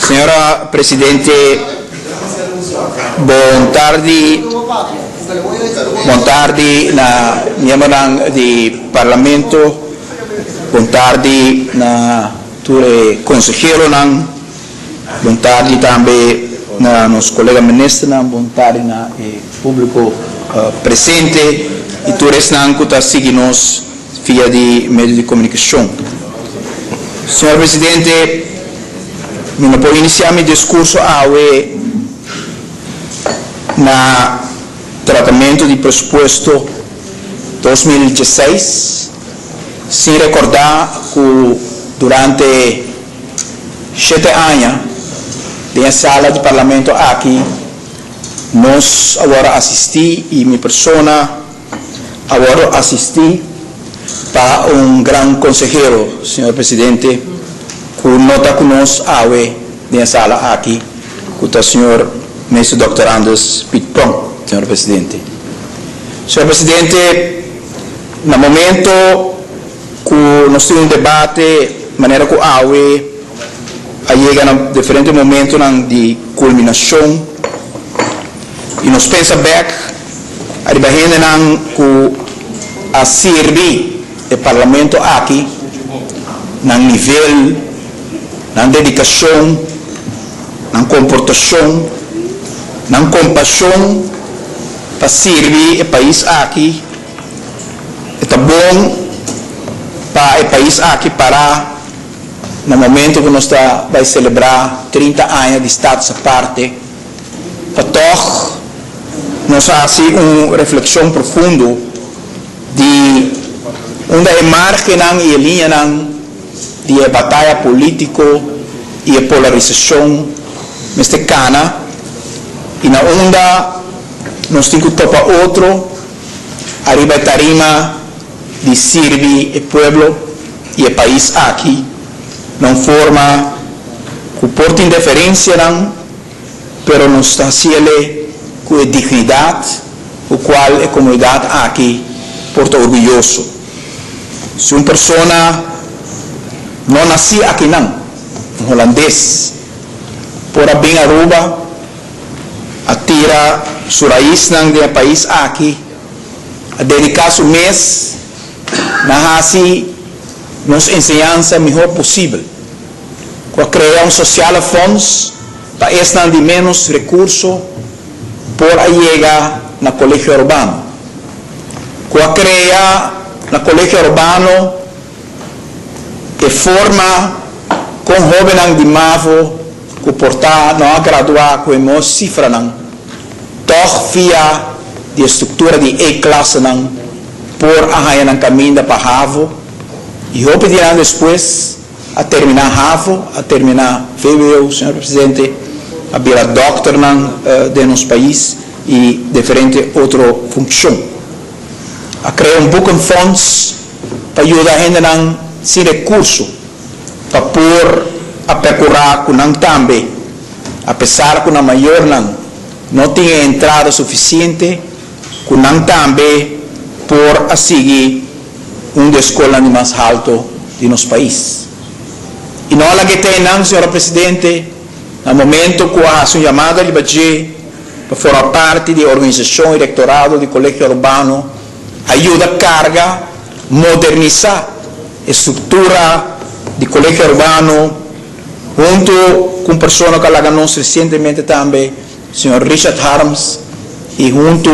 Señora Presidente, bon tardi. Bon tardi na miembronan di Parlamento. Bon tardi na tur e conseheronan. Bon tardi tambe na nos colega ministernan. Bon tardi na e publico presente y tur esnan cu ta sigui nos via di medio di comunicacion. Señor Presidente, mi no por inicia mi discurso awe na tratamento di presupuesto 2016 sin recorda cu durante 7 aña den e sala di Parlamento aki nos a wordo asisti y mi persona a wordo asisti pa un gran consehero, señor Presidente, cu no ta cu nos awe den e sala aki, cu ta señor Meester Dr. Andres Piet Pronk, señor Presidente. Señor Presidente, na momento cu nos tin un debate, manera cu awe a yega na diferente momento di culminacion y nos pensa back ariba hendenan cu a sirbi e Parlamento aki na nivel, na dedicacion, na comportacion, na compasion pa sirbi e pais aki. Ta bon pa e pais aki para na momento cu nos ta bay celebra 30 aña di Status Aparte, pa toch nos haci un reflexion profundo di unda e margennan y e liñanan di e bataya politico y e polarisacion mester cana y na unda nos tin cu topa otro ariba e tarima di sirbi e pueblo y e pais aki na un forma cu por tin diferencianan, pero nos ta haciele cu e dignidad cu cual e comunidad aki por ta orguyoso. Si un persona no naci akinan, un Hulandes, por a bin Aruba, a tira su raisnan di e pais aki, a dedica su mes na haci nos enseñansa mihor posibel, cu a crea un sociale fonds pa esnan di menos recurso por a yega na Colegio Arubano, cu a crea na Colegio Arubano e forma cu hobennan di MAVO cu por ta no a gradua cu e nos cifranan, toch via di structura di E-klassenan por a haya nan caminda pa HAVO y hopi di aña despues a termina HAVO, a termina VWO, señor Presidente, a bira dokternan di nos pais y diferente otro funcion. A crea un boekenfonds pa yuda hendenan sin recurso, pa por a percura cu nan tambe, apesar cu nan mayornan no tin entrada suficiente, cu nan tambe por a sigui un di e scolnan mas halto di nos pais. Y no lag'e nan, señor Presidente, na momento cu a haci un yamada riba dje pa forma parti di organisacion y rectorado di Colegio Arubano, a yuda carga, modernisa e structura di Colegio Arubano, hunto cu un persona cu a laga nos recientemente tambe, señor Richard Harms, y hunto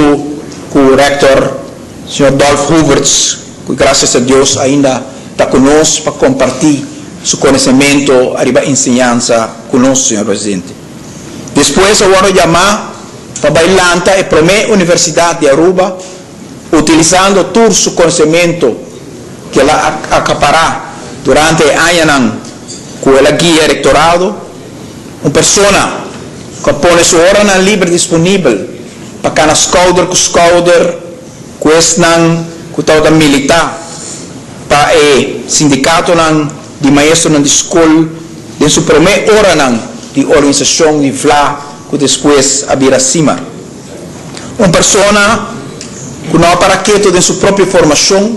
cu rector señor Dolf Hoevertsz, cu gracias a Dios ainda ta cu nos pa comparti su conocimento ariba enseñansa cu nos, señor Presidente. Despues a wordo yama pa bay lanta e prome Universidad di Aruba, utilizando tur su conocimento cu el a acapara durante e añanan cu el a guia rectorado, un persona cu a pone su oranan liber disponibel pa cana schouder cu schouder cu esnan cu tabata milita pa e sindicatonan di maestronan di scol den su prome oranan di organisacion di VLA, cu despues a bira SIMAR. Un persona cu no a para keto den su propio formacion,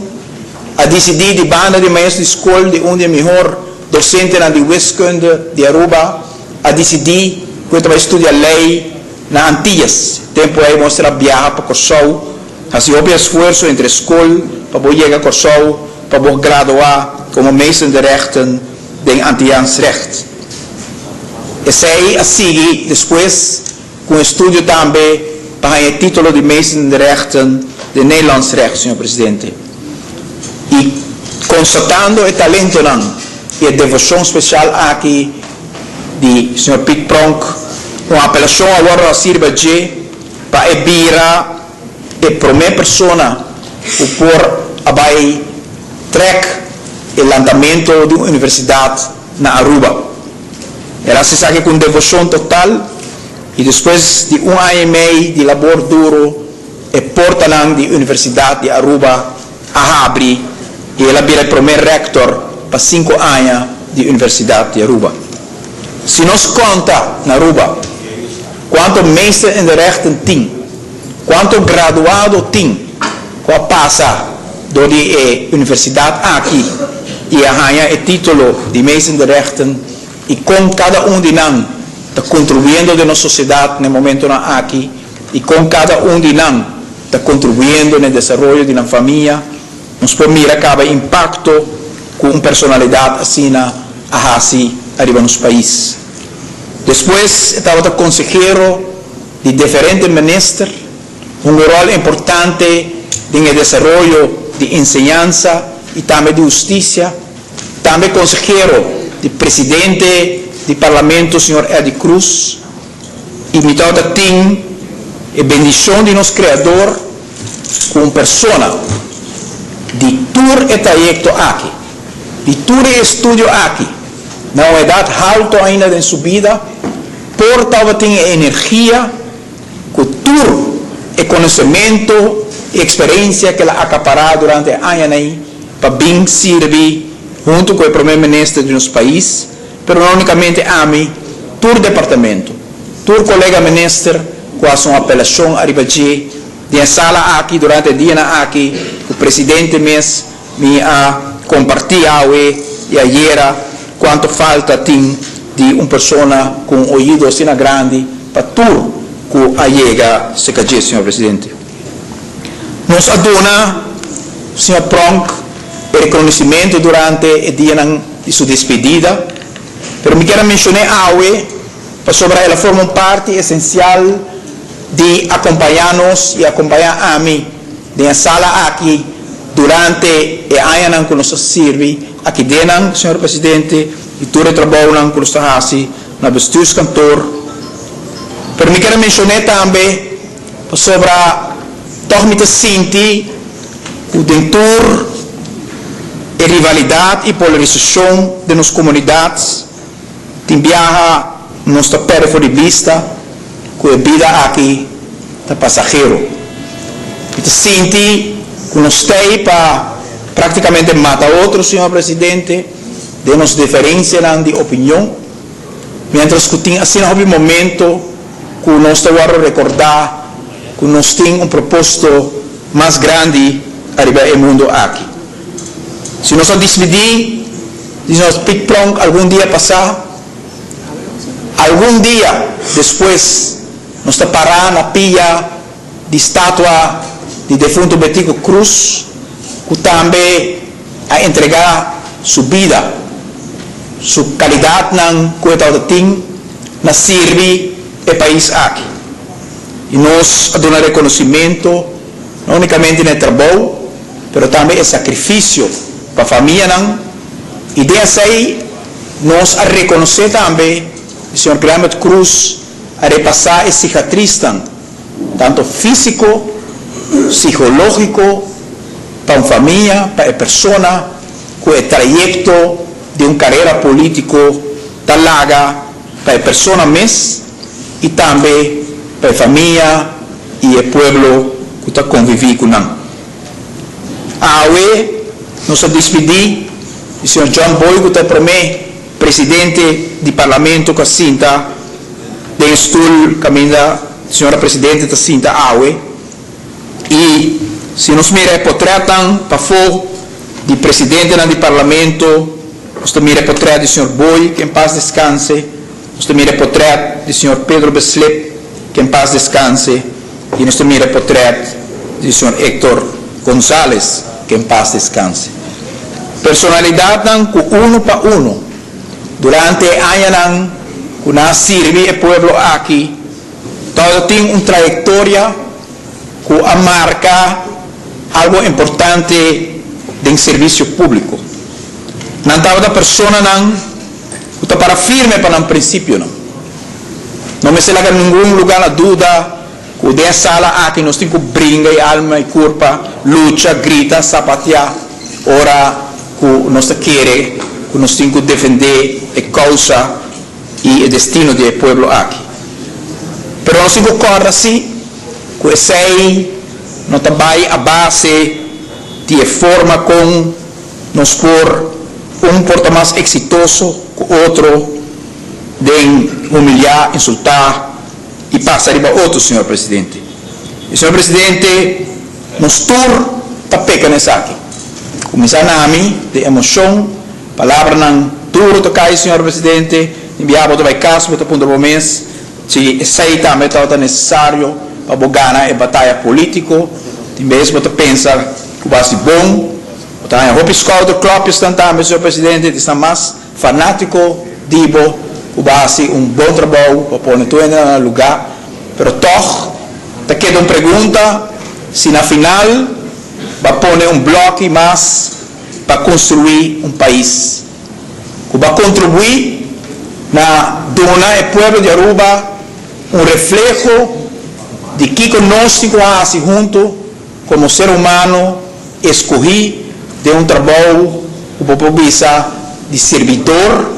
a dicidi di banda di maestro di scol di un di e mihor docentenan di wiskunde di Aruba, a disidí ku e ta bai studia lei na Antillas. Tempu ei bo mester a biaha pa Kòrsou, hasi hopi esfuerso entre skol pa bo yega Kòrsou pa bo graduá komo meester in de rechten den Antilliaans recht. Esei a sigui despues ku un estudio tambe pa haña e título di meester in de rechten den Nederlands recht, señor presidente. I konstatando e talentonan i e devoshon spesial aki di señor Piet Pronk, un apelashon a wòrdu hasi riba dje pa e bira e promé persona ku por a bai trèk e lantamento di un universidat na Aruba. El a hasi esaki ku un devoshon total i despues di un aña i mei di labor duro e portanan di Universidat di Aruba a habri i el a bira e promé rèktor pa sinku aña di Universidat di Aruba. Si nos konta na Aruba kuantu meester in de rechten tin, kuantu graduado tin ku a pasa dor di e universidat aki i a haña e título di meester in de rechten i kon kada un di nan ta kontribuyendo den nos sosiedat na e momentonan aki i kon kada un di nan ta kontribuyendo na e desaroyo di nan famia, nos por mira kaba e impakto ku un personalidat asina a hasi ariba nos pais. Despues e tabata konsehero di diferente minister, hunga un ròl importante den e desaroyo di enseñansa i tambe di hustisia, tambe konsehero di presidente di parlamento señor Eddy Croes. I mi tabata tin e bendishon di nos Kreador ku un persona di tur e trayekto aki, di tur e estudio aki, na un edat halto ainda den su bida, por tabatin e energia ku tur e konosementu i eksperensia ku el a akapará durante e añanan ei pa bin sirbi huntu ku e Prome Minister di nos pais. Pero no unicamente ami, tur departamento, tur colega minister cu haci un apelacion ariba dje den e sala aki durante e dianan aki cu presidente mes mi a comparti awe y ayera cuanto falta tin di un persona cu un oido asina grandi pa tur cu a yega cerca dje, señor presidente. Nos a duna señor Pronk e reconocimento durante e dianan di su despedida, pero mi kier a mencion'é awe pasobra el a forma un parti esencial di acompañá nos y acompañá ami den e sala aki durante e añanan cu nos a sirbi aki den nan, señor Presidente, y tur e trabounan cu nos ta haci na Bestuurskantoor. Pero mi kier a mencion'é tambe Pasobra tòg mi ta sinti ku den tur e rivalidat i polarisashon den nos komunidat, tin biaha nos ta pèrdè for di bista ku e bida aki ta pasahero. Mi ta sinti ku nos t'ei pa práktikamente mata otro, señor Presidente, den nos diferensianan di opinion, miéntras ku tin asina hopi momento ku nos ta wòrdu rekordá ku nos tin un propósito mas grandi ariba e mundu aki. Si nos a disidí di nos Piet Pronk algun dia pasá, algun dia despues nos ta pará na pia di statua di defuntu Betico Croes ku tambe a entregá su bida, su kalidatnan ku e tabata tin na sirbi e pais aki. I nos a duna rekonosimentu no únikamente na e trabou, pero tambe e sakrifisio pa famianan i den esei nos a rekonosé tambe di señor Grambert Croes a repasá e sikatrisnan tanto físiko, sikológiko, pa un famia, pa e persona ku e trayekto di un karera polítiko ta laga pa e persona mes i tambe pa e famia i e pueblo ku ta konviví ku nan. Awe nos a dispidí di señor John Boy ku ta e promé presidente di Parlamento ku a sinta den e stul kaminda señora presidente ta sinta awe i si nos mira e potretnan pafó di presidentenan di Parlamento nos ta mira e potret di señor Boy, ke en pas deskanse. Nos ta mira e potret di señor Pedro Beslip, que en paz descanse, y nos ta mira e potret di señor Hector Gonzalez, que en paz descanse. Personalidadnan cu uno pa uno, durante e añanan cu nan a sirbi e pueblo aki, tabata tin un trayectoria cu a marca algo importante den servicio publico. Nan tabata personanan cu ta para firme pa nan principionan. No mester laga ningun lugar na duda cu den e sala aki nos tin cu bringa y alma y curpa, lucha, grita, sapatea ora cu nos ta kere cu nos tin cu defende e causa y e destino di e pueblo aki. Pero nos tin cu corda si cu esey no ta bay a base di e forma con nos por un por ta mas exitoso cu otro den humilia, insulta y pasa riba otro, señor Presidente. Y señor Presidente, nos tur ta peca na esaki. Cuminsa na mi den emocion, palabranan duro ta cay, señor Presidente, tin biaha bo ta bay cas bo ta puntra bo mes si esey tambe tabata necesario pa bo gana e bataya politico. Tin bes bo ta pensa cu bo haci bon, bo ta haña hopi schouderklopjesnan tambe, señor Presidente, di esnan mas fanatico di bo cu bo a haci un bon trabou pa pone tur hende na nan lugar, pero tog ta keda un pregunta si na final bo a pone un bloki mas pa construi un pais cu bo a contribui na duna e pueblo di Aruba un refleho di kico nos tin cu haci hunto como ser humano escogi den un trabou cu bo por bisa di sirbidor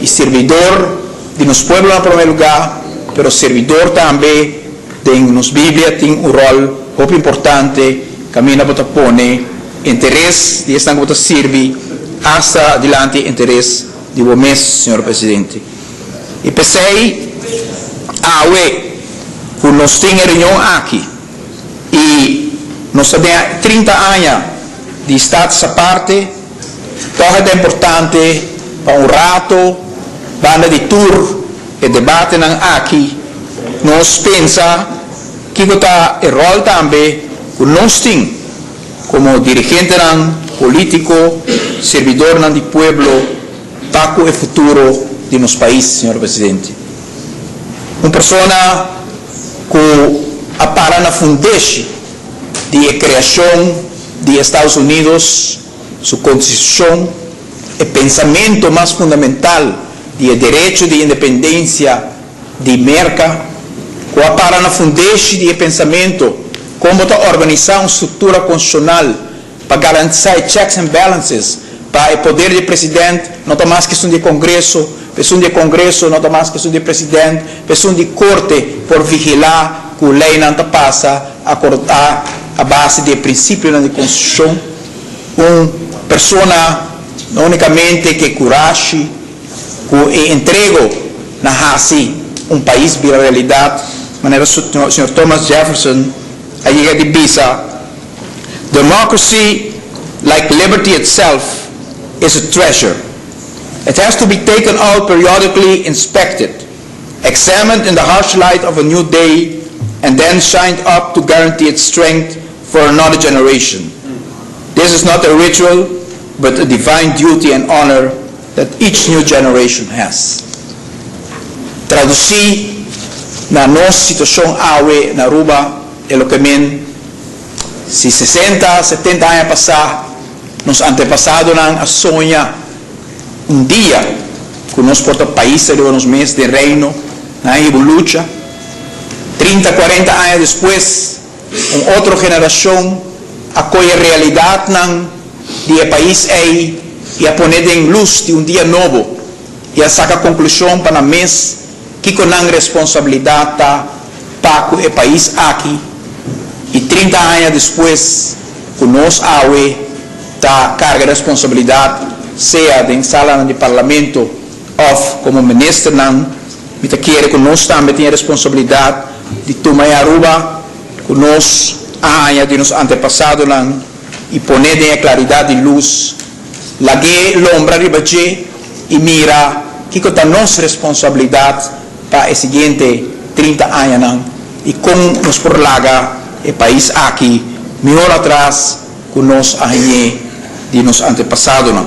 y sirbidor di nos pueblo na prome lugar, pero sirbidor tambe den nos Biblia tin un rol hopi importante caminda bo ta pone interes di esnan cu bo ta sirbi hasta dilanti interes di bo mes, señor Presidente. Y p'esey awe cu nos tin e reunion aki y nos ta den 30 aña di Status Aparte, tòg e ta importante pa un rato banda di tur e debatenan aki nos pensa kiko ta e ròl tambe ku nos tin komo dirigentenan polítiko, sirbidornan di pueblo pa ku e futuro di nos pais, señor Presidente. Un persona ku a para na fundeshi di e kreashon di Estados Unidos, su konstitushon, e pensamentu mas fundamental di e derecho di independensia di Merka, ku a para na fundeshi di e pensamentu kon bo ta organisá un struktura konstitushonal pa garantisá e checks and balances pa e poder di e president no ta mas ke esun di e Kongreso, pa esun di e Kongreso no ta mas ke esun di e president, pa esun di korte por vigilá ku leinan ta pasa akordá a base di e prinsipionan di konstitushon. Un persona no únikamente ke kurashi ku e entrego na hasi un pais bira realidat, manera señor Thomas Jefferson a yega di bisa, Democracy, like liberty itself, is a treasure. It has to be taken out periodically, inspected, examined in the harsh light of a new day, and then shined up to guarantee its strength for another generation. This is not a ritual, but a divine duty and honor that each new generation has. Traducí na nos situacion awe na Aruba e loke men si sesenta, setenta aña pasá nos antepasadonan a soña un dia cu nos por ta pais ariba nos mes den Reino, nan a hiba un lucha. Trinta, cuarenta aña despues un otro generacion a coge realidadnan di e pais ey y a pone den luz di un dia nobo y a saca conclusion pa nan mes kico nan responsabilidad ta pa cu e pais aki y 30 aña despues cu nos awe ta carga responsabilidad sea den salanan di parlamento of como ministernan, mi ta kere cu nos tambe tin e responsabilidad di tuma e Aruba cu nos a haña di nos antepasadonan y pone den e claridad di luz, lag'é lombra riba dje y mira. kiko ta nos responsabilidat pa e siguiente 30 añanan i kon nos por laga e pais aki mihor atras ku nos a hañ'é di nos antepasadonan.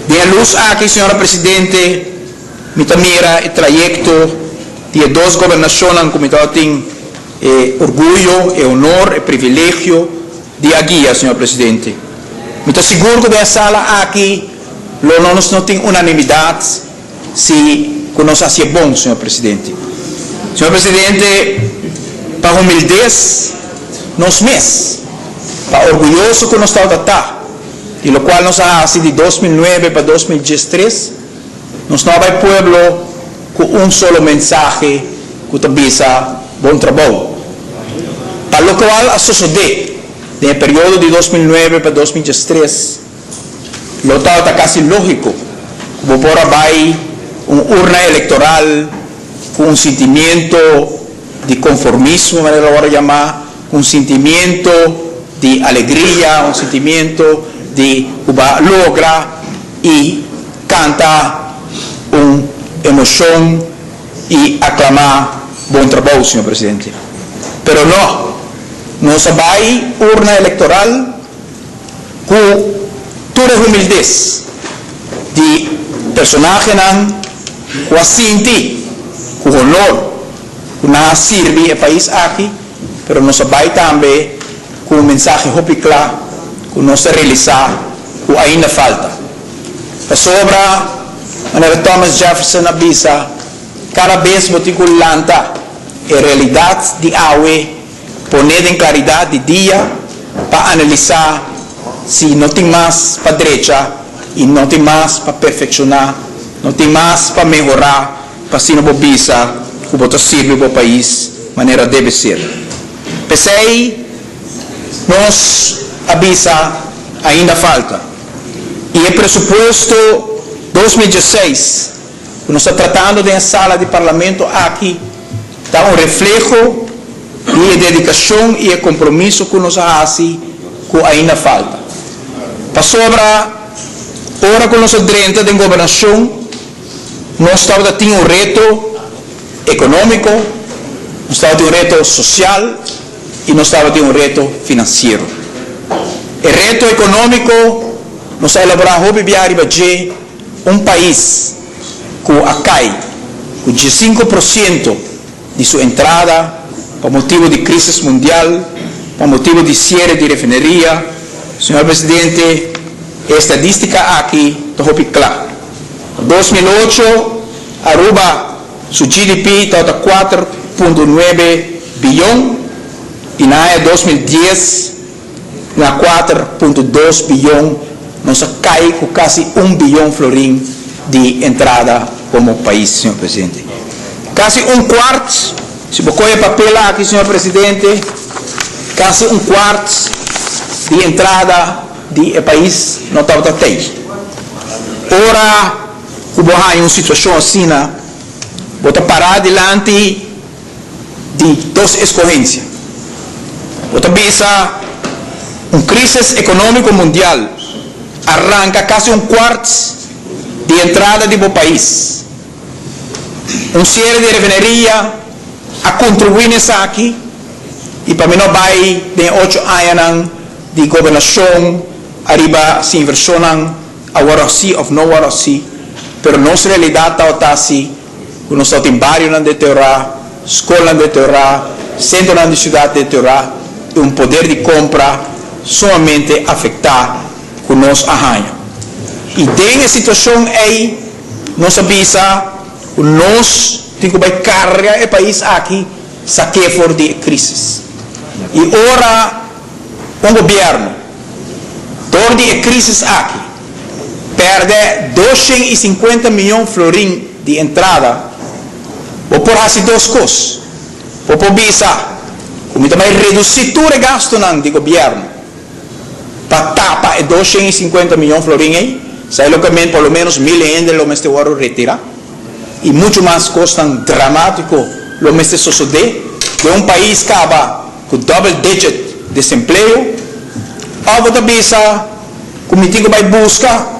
Den e lus aki, señora Presidente, mi ta mira e trayekto di e dos gobernashonnan ku mi tabatin e orguyo, e honor, e privilegio di a guia, señor Presidente. Mi ta sigur ku den e sala aki lo no nos no tin unanimidat si ku nos hasié bon, señor Presidente. Señor Presidente, pa humildes nos mes, pa orguyoso ku nos tabata ta di lokual nos a hasi di 2009 pa 2013, nos no a bai pueblo ku un solo mensahe ku ta bisa bon trabou. Pa lokual a sosodé den e periodo di 2009 pa 2013, lo tabata kasi lógiko ku bo por a bai un urna elektoral ku un sintimiento di konformismo, manera lo wòrdu yamá, ku un sintimiento di alegria, un sintimiento di ku bo a logra i kanta un emoshon i aklamá bon trabou, señor presidente. Pero no, nos a bai urna elektoral ku tur e humildes di personahenan ku a sinti ku honor ku nan a sirbi e pais aki, pero nos a bai tambe ku un mensahe hopi kla ku nos ta realisá ku ainda falta. Pasobra, manera Thomas Jefferson a bisa, kada bes bo tin ku lanta e realidat di awe, Pone den klaridat di dia pa analisá si no tin mas pa drecha i no tin mas pa perfekshoná, no tin mas pa mehorá pa asina bo bisa ku bo ta sirbi bo pais manera debe ser. P'esei nos a bisa ainda falta i e presupuesto 2016 ku nos ta tratando den e sala di parlamento aki ta un refleho di e dedikashon i e kompromiso ku nos a hasi ku ainda falta. Pasobra ora ku nos a drenta den gobernashon nos tabata tin un reto ekonómiko, nos tabatin un reto sosial i nos tabatin un reto finansiero. E reto ekonómiko nos a elaborá hopi bia riba dje. Un pais ku a kai ku 15% di su entrada pa motibu di krisis mundial, pa motibu di siere di refineria, señor presidente, e estadistika aki ta hopi kla. Na 2008 Aruba su GDP tabata 4.9 biyon i na aña 2010 Na 4.2 biyon nos a kai ku kasi un biyon florin di entrada komo pais, señor presidente. Kasi un kuart, si bo kohe e papel aki, señor presidente, kasi un kuart di entrada di e pais no tabata tei. Ora ku bo haña un situashon asina, bo ta pará dilanti di dos eskohensia. Bo ta bisa un krisis ekonómiko mundial a ranka kasi un kuart di entrada di bo pais. Un siere di refineria a kontribuí na esaki i pa mi no bai den e ocho añanan di gobernashon ariba si invershonnan a wòrdu hasí òf no wòrdu hasí, pero nos realidat tabata si ku nos tabatin barionan deteriorá, skolnan deteriorá, sentronan di siudat deteriorá i un poder di kompra sumamente afektá ku nos a haña. I den e situashon ei nos a bisa ku nos tin ku bai karga e pais aki sak'é for di e krísis. I ora un gobièrnu dor di e krísis aki pèrdè 250 mion florin di entrada, bo por hasi dos kos. Bo por bisa ku mi ta bai redusí tur e gastunan di gobièrnu pa tapa e 250 mion florin ei, esei lo ke men por lo ménos 1000 hende lo mester wòrdu retirá i muchu mas kosnan dramátiko lo mester sosodé den un pais kaba ku double digit desempleo, òf bo ta bisa ku mi tin ku bai buska.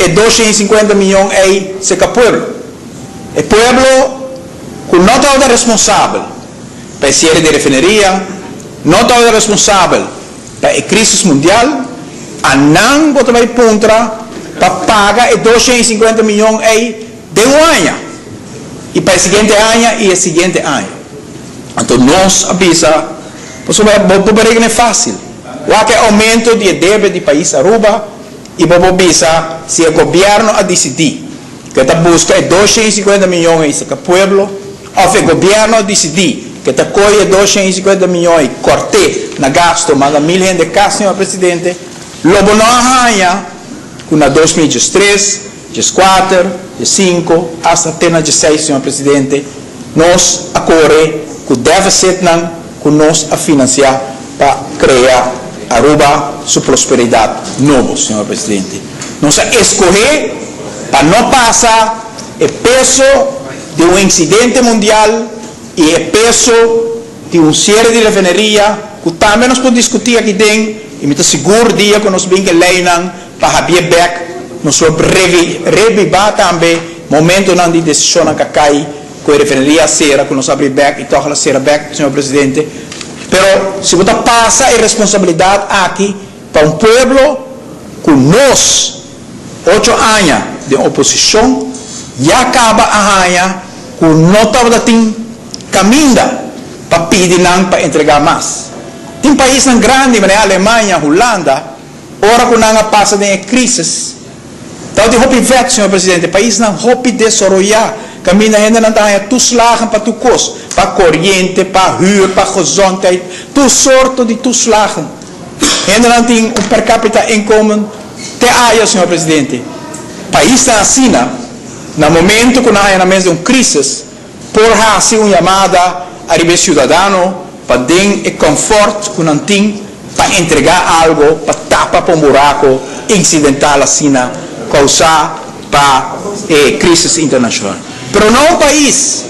e 250 miyon ei serka pueblo. E pueblo ku no tabata responsabel pa e siere di refineria, no tabata responsabel pa e crisis mundial, a nan bo ta bai puntra pa paga e 250 miyon ei den un aña, i pa e siguiente aña i e siguiente aña. Anto nos a bisa, pasobra bo por berekena e fácil. Wak e aumento di e debe di pais Aruba i bo por bisa si e gobierno a disidí ku e ta buska e 250 miyon ei saka pueblo òf e gobierno a disidí ku e ta kohe e 250 miyon ei kòrt'é na gasto manda mil hende kas, señor presidente, lo bo no a haña ku na 2013, 14, 15, asta te na 16, señor presidente, nos a kore ku deficitnan ku nos a finansiá pa krea Aruba su prosperidat nobo, señor presidente. Nos a eskohé pa no pasa e peso di un insidente mundial i e peso di un siere di refineria ku tambe nos por diskutí aki den i mi ta sigur dia ku nos bin ku e leinan pa habié bèk nos lo rebibá tambe momentonan di desishonnan ku a kai ku e refineria a sera ku nos a abri bèk i tòg el a sera bèk, señor presidente. Pero si bo ta pasa e responsabilidat aki pa un pueblo ku nos ocho aña den oposishon ya kaba a haña ku no tabata tin kaminda pa pidi nan pa entregá mas. Tin paisnan grandi manera Alemania, Hulanda, ora ku nan a pasa den e krísis, Tabatin hopi vet, señor presidente. Paisnan hopi desaroyá, kaminda hendenan ta haña toeslagen pa tur kos, pa koriente, pa hür, pa gezondheid, tur sorto di toeslagen. Hendenan tin un per capita inkomen te aya, señor presidente. Paisnan asina, na momento ku nan haña nan mes den un krísis, por hasi un yamada ariba e siudadano pa den e kònfòrt ku nan tin pa entregá algo pa tapa pa un burako insidental asina kousá pa e krísis internashonal. Pero no un pais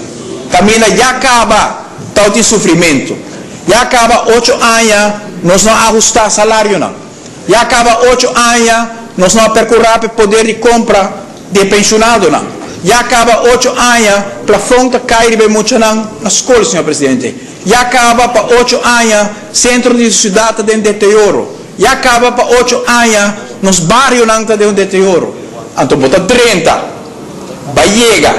kaminda ya kaba tabatin sufrimentu, ya kaba ocho aña nos no a ahustá salarionan, ya kaba ocho aña nos no a perkurá pa e poder di kompra di e penshonadonan. Ya kaba ocho aña plafon ta kai riba e muchanan na skol, señor presidente. Ya kaba pa ocho aña sentro di siudat ta den deterioro. Ya kaba pa ocho aña nos barionan ta den un deterioro. Anto bo ta drenta bai yega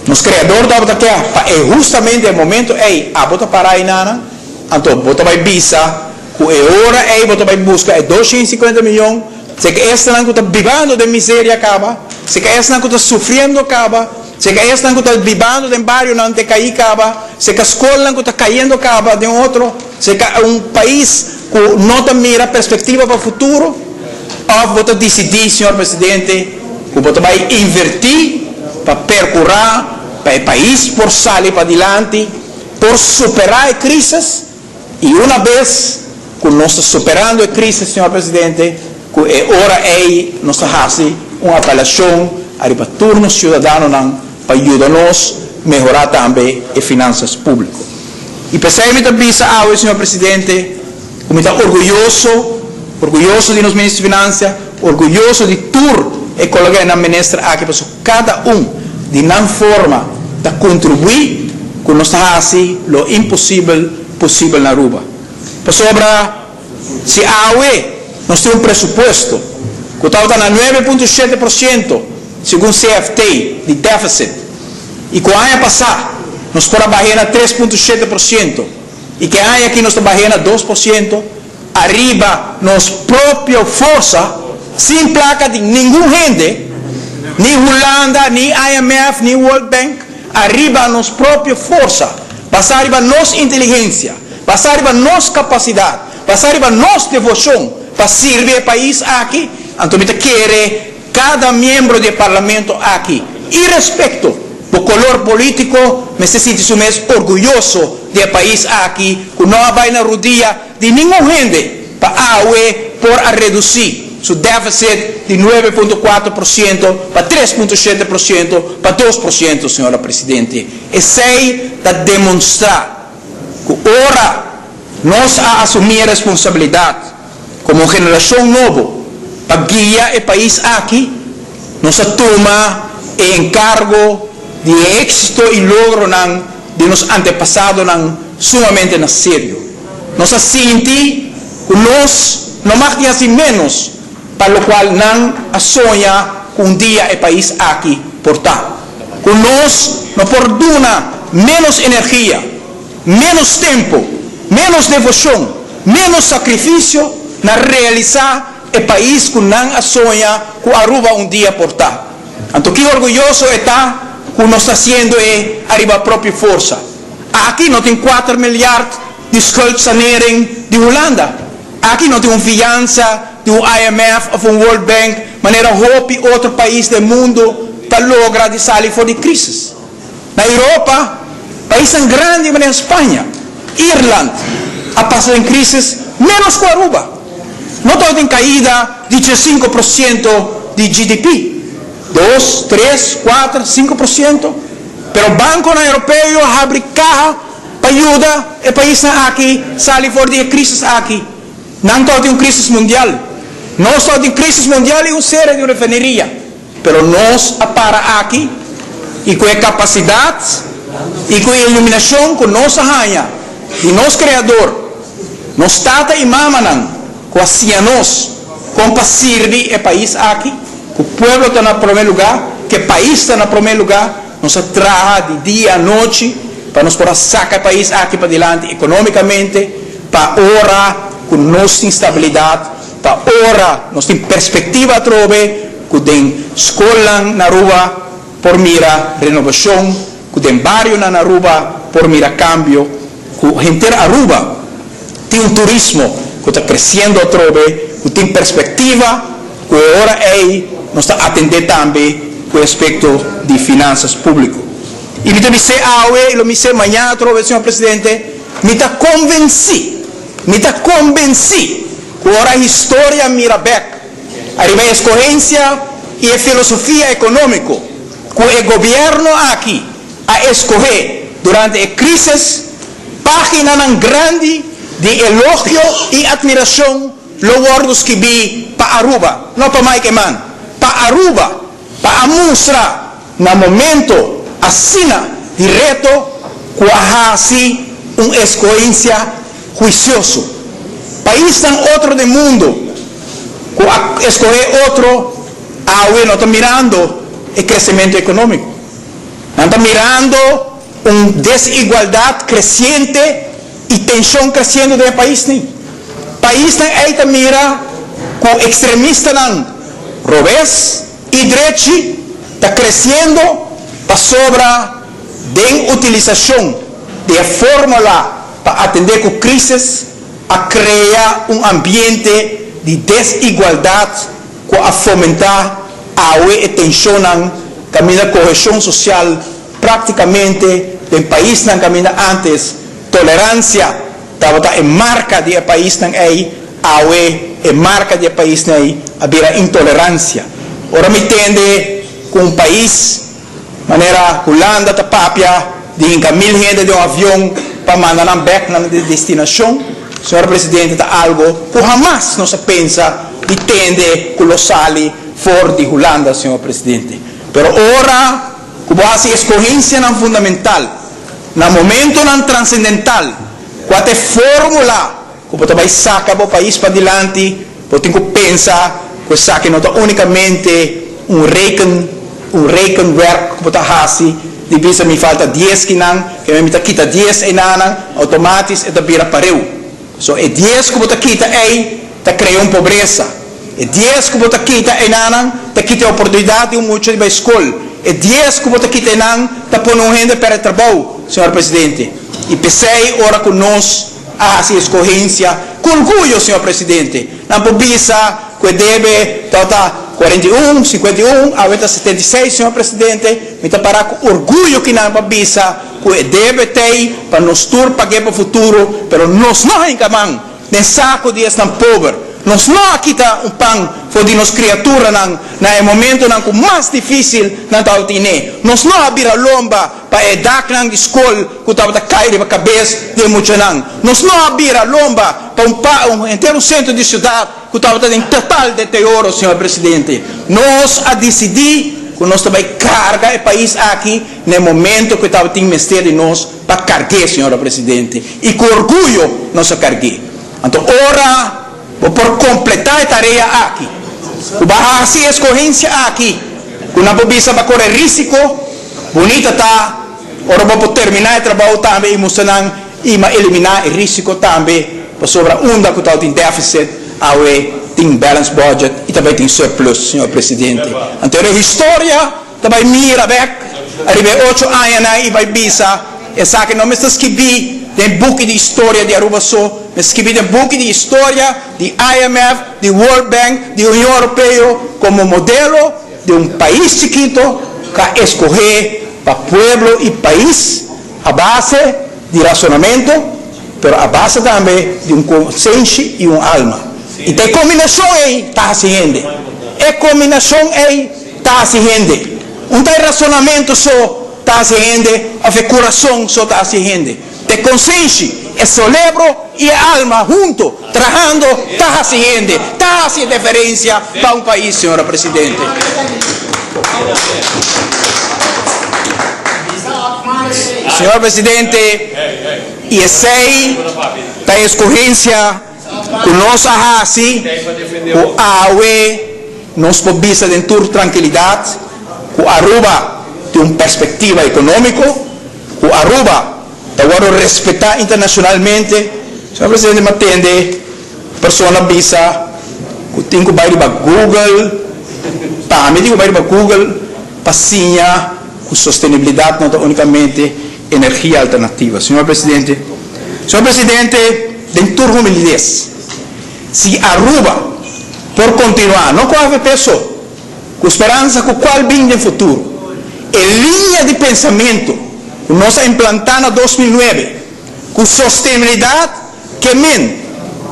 nos Kreador tabata ke pa e hustamente e momento ei abo ta para einana, anto bo ta bai bisa ku e ora ei bo ta bai buska e 250 miyon. Seka esnan ku ta bibando den miseria kaba, seka esnan ku ta sufriendo kaba, seka esnan ku ta bibando den barionan te kai kaba, seka skolnan ku ta kayendo kaba den otro, seka un pais ku no ta mira perspektiva pa futuro? Òf bo ta disidí, señor presidente, ku bo ta bai invertí pa perkurá pa e pais por sali padilanti, por superá e krisis? I una bes ku nos ta superando e krisis, señor presidente, ku e ora ei nos ta hasi un apelashon ariba tur nos siudadanonan pa yuda nos mehorá tambe e finansas públiko. I p'esei mi ta bisa awe, señor presidente, ku mi ta orguyoso, orguyoso di nos minister di Finansia, orguyoso di tur e koleganan minister aki pasobra kada un di nan forma ta kontribuí ku nos ta hasi lo imposibel posibel na Aruba. Pasobra si awe nos tin un presupuesto ku tabata na 9.7% segun CFT di deficit i ku aña pasá nos por a bah'é na 3.7% i ku e aña aki nos ta bah'é na 2%, Ariba nos propio forsa, sin placa di ningun hende, ni Hulanda, ni IMF, ni World Bank, ariba nos propio forsa, basa riba nos inteligencia, basa riba nos capacidad, basa riba nos devocion pa sirbi e pais aki, anto mi ta kere cada miembro di e Parlamento aki, irespecto bo color politico, mester sinti su mes orguyoso di e pais aki cu no a bay na rudia di ningun hende pa awe por a redusí su deficit di 9.4% pa 3.7% pa 2%, señora Presidente. Esei ta demonstrá ku ora nos a asumí e responsabilidat komo un generashon nobo. pa guia e pais aki, nos a tuma e enkargo di e éksito i logronan di nos antepasadonan sumamente na serio. Nos a sinti ku nos no mag di hasi ménos pa lokual nan a soña ku un dia e pais aki por ta. Ku nos no por duna ménos energia, ménos tempu, ménos devoshon, ménos sakrifisio na realisá e pais ku nan a soña ku Aruba un dia por ta. Anto ki orguyoso e ta ku nos ta hasiendo e ariba propio forsa. Aki no tin kuater milyard di schuldsanering di Hulanda. Aki no tin un fiansa di un IMF of un World Bank manera hopi otro pais den mundo ta logra di sali for di crisis. Na Europa, paisnan grandi manera Spaña, Irland a pasa den crisis menos cu Aruba. No tabatin caida di 15% di GDP, dos, tres, cuater, 5%, pero banconan europeo a habri caha pa yuda e paisnan aki sali for di e crisis aki. Nan tabatin un crisis mundial. Nos tabatin crisis mundial y un cere di un refineria. Pero nos a para aki y cu e capacidad y cu e iluminacion cu nos a haña di nos Creador, nos tata y mamanan cu a siña nos con pa sirbi e pais aki, cu pueblo ta na prome lugar, cu e pais ta na prome lugar, nos a traha di dia anochi pa nos por a saca e pais aki padilanti economicamente, pa ora cu nos tin stabilidad, Pa ora nos tin perspectiva atrobe cu den scolnan na Aruba por mira renovacion, cu den barionan na Aruba por mira cambio, cu henter Aruba tin un turismo cu ta creciendo atrobe, cu tin perspectiva, cu e ora ey nos ta atende tambe cu e aspecto di finanzas publico. Y mi ta bis'é awe y lo mi bis'é mañana atrobe, señor Presidente, mi ta convenci, mi ta convenci Ku ora historia mira bèk ariba e eskohensia i e filosofia ekonómiko ku e gobièrnu aki a eskohé durante e krísis, páginanan grandi di elogio i atmirashon lo wòrdu skibí pa Aruba, no pa Mike Eman, pa Aruba, pa a mustra na momento asina di reto ku a hasi un eskohensia huisioso. Paisnan otro den mundo ku a eskohé otro awe no ta mirando e kresementu ekonómiko. Nan ta mirando un desigualdat kresiente i tenshon kresiendo den e paisnan. Paisnan ei ta mira ku ekstremistanan robes i drechi ta kresiendo pasobra den utilisashon di e fórmula pa atendé ku krísis a krea un ambiente di desigualdat ku a fomentá awe e tenshonnan kaminda koheshon sosial práktikamente den paisnan kaminda ántes toleransia tabata e marka di e paisnan ei, awe e marka di e paisnan ei a bira intoleransia. Ora mi tende ku un pais Manera Hulanda ta papia di hinka mil hende den un avion pa manda nan bek na nan destinashon, señor Presidente, ta algo ku hamas nos a pensa di tende ku lo sali for di Hulanda, señor Presidente. Pero ora ku bo hasi eskohensianan fundamental na momentonan transendental, kua ta e formula Ku bo ta bai saka bo pais padilanti, bo tin ku pensa ku esaki no ta únikamente un reken, un rekenwerk ku bo ta hasi di bisa mi falta dies kinan, ke mi ta kita dies einanan, outomatis e ta bira pareu. So e dies ku bo ta kita ei ta krea un pobresa. E dies ku bo ta kita einanan ta kita e oportunidat di un mucha di bai skol. E dies ku bo ta kita einan ta pone un hende pèrdè trabou, señor Presidente. I p'esei ora ku nos. A hasi eskohensia ku orguyo, señor Presidente. Nan por bisa ku e debe tabata 41, 51, awe ta 76, señor Presidente. Mi ta para ku orguyo ki nan pa bisa ku e debe t'ei pa nos tur pag'é pa futuro, pero nos no hinka man den sako di esnan pober. Nos no a kita un pan for di nos kriaturanan na e momentonan ku mas difísil nan tabatin n'e. Nos no a bira lomba pa e daknan di skol ku tabata kai riba kabes di e muchanan. Nos no a bira lomba pa un pa un henter un sentro di siudat ku tabata den total deterioro, señor presidente. Nos a disidí ku nos ta bai karga e pais aki na e momento ku e tabatin mester di nos pa karg'é, señora presidente. I ku orguyo nos a karg'é. Anto ora bo por kompletá e tarea aki, ku bo a hasi e eskohensia aki, ku nan por bisa bo a kore rísiko, bunita ta ora bo por terminá e trabou tambe i mustra nan i ma eliminá e rísiko tambe, pasobra unda ku tabatin défisit, awe tin balance budget i ta bai tin surplus, señor presidente. Anto e historia ta bai mira bek ariba e ocho añanan i bai bisa esaki no mester skibí den buki di historia di Aruba so, mester skibí den buki di historia di IMF, di World Bank, di Union Europeo komo modelo di un pais chikito ku a eskohé pa pueblo i pais a base di rasonamentu pero a base tambe di un konsenshi i un alma. I ta e kombinashon ei ta hasi hende. E kombinashon ei. Ta hasi hende. Un ta e rasonamentu so ta hasi hende of e kurason so ta hasi hende. Ta e konsenshi, e solebro i e alma hunto trahando ta hasi hende, ta hasi e deferensia pa un pais, señora Presidente. Señor Presidente, i esei ta e escogencia ku nos a hasi ku awe nos por bisa den tur trankilidat ku Aruba tin un perspektiva ekonómiko, ku Aruba ta wòrdu respetá internashonalmente. Señor Presidente, mi a tende persona bisa ku tin ku bai riba Google, pa mi tin ku bai riba Google pa siña ku sostenibilidat no ta únikamente energia alternativa. Señor Presidente, Señor Presidente, den tur humildes, si Aruba por continua, no cu avp so, cu speransa cu cual bin den futuro, e linea di pensamento cu nos a implanta na 2009, cu sostenibilidad ke men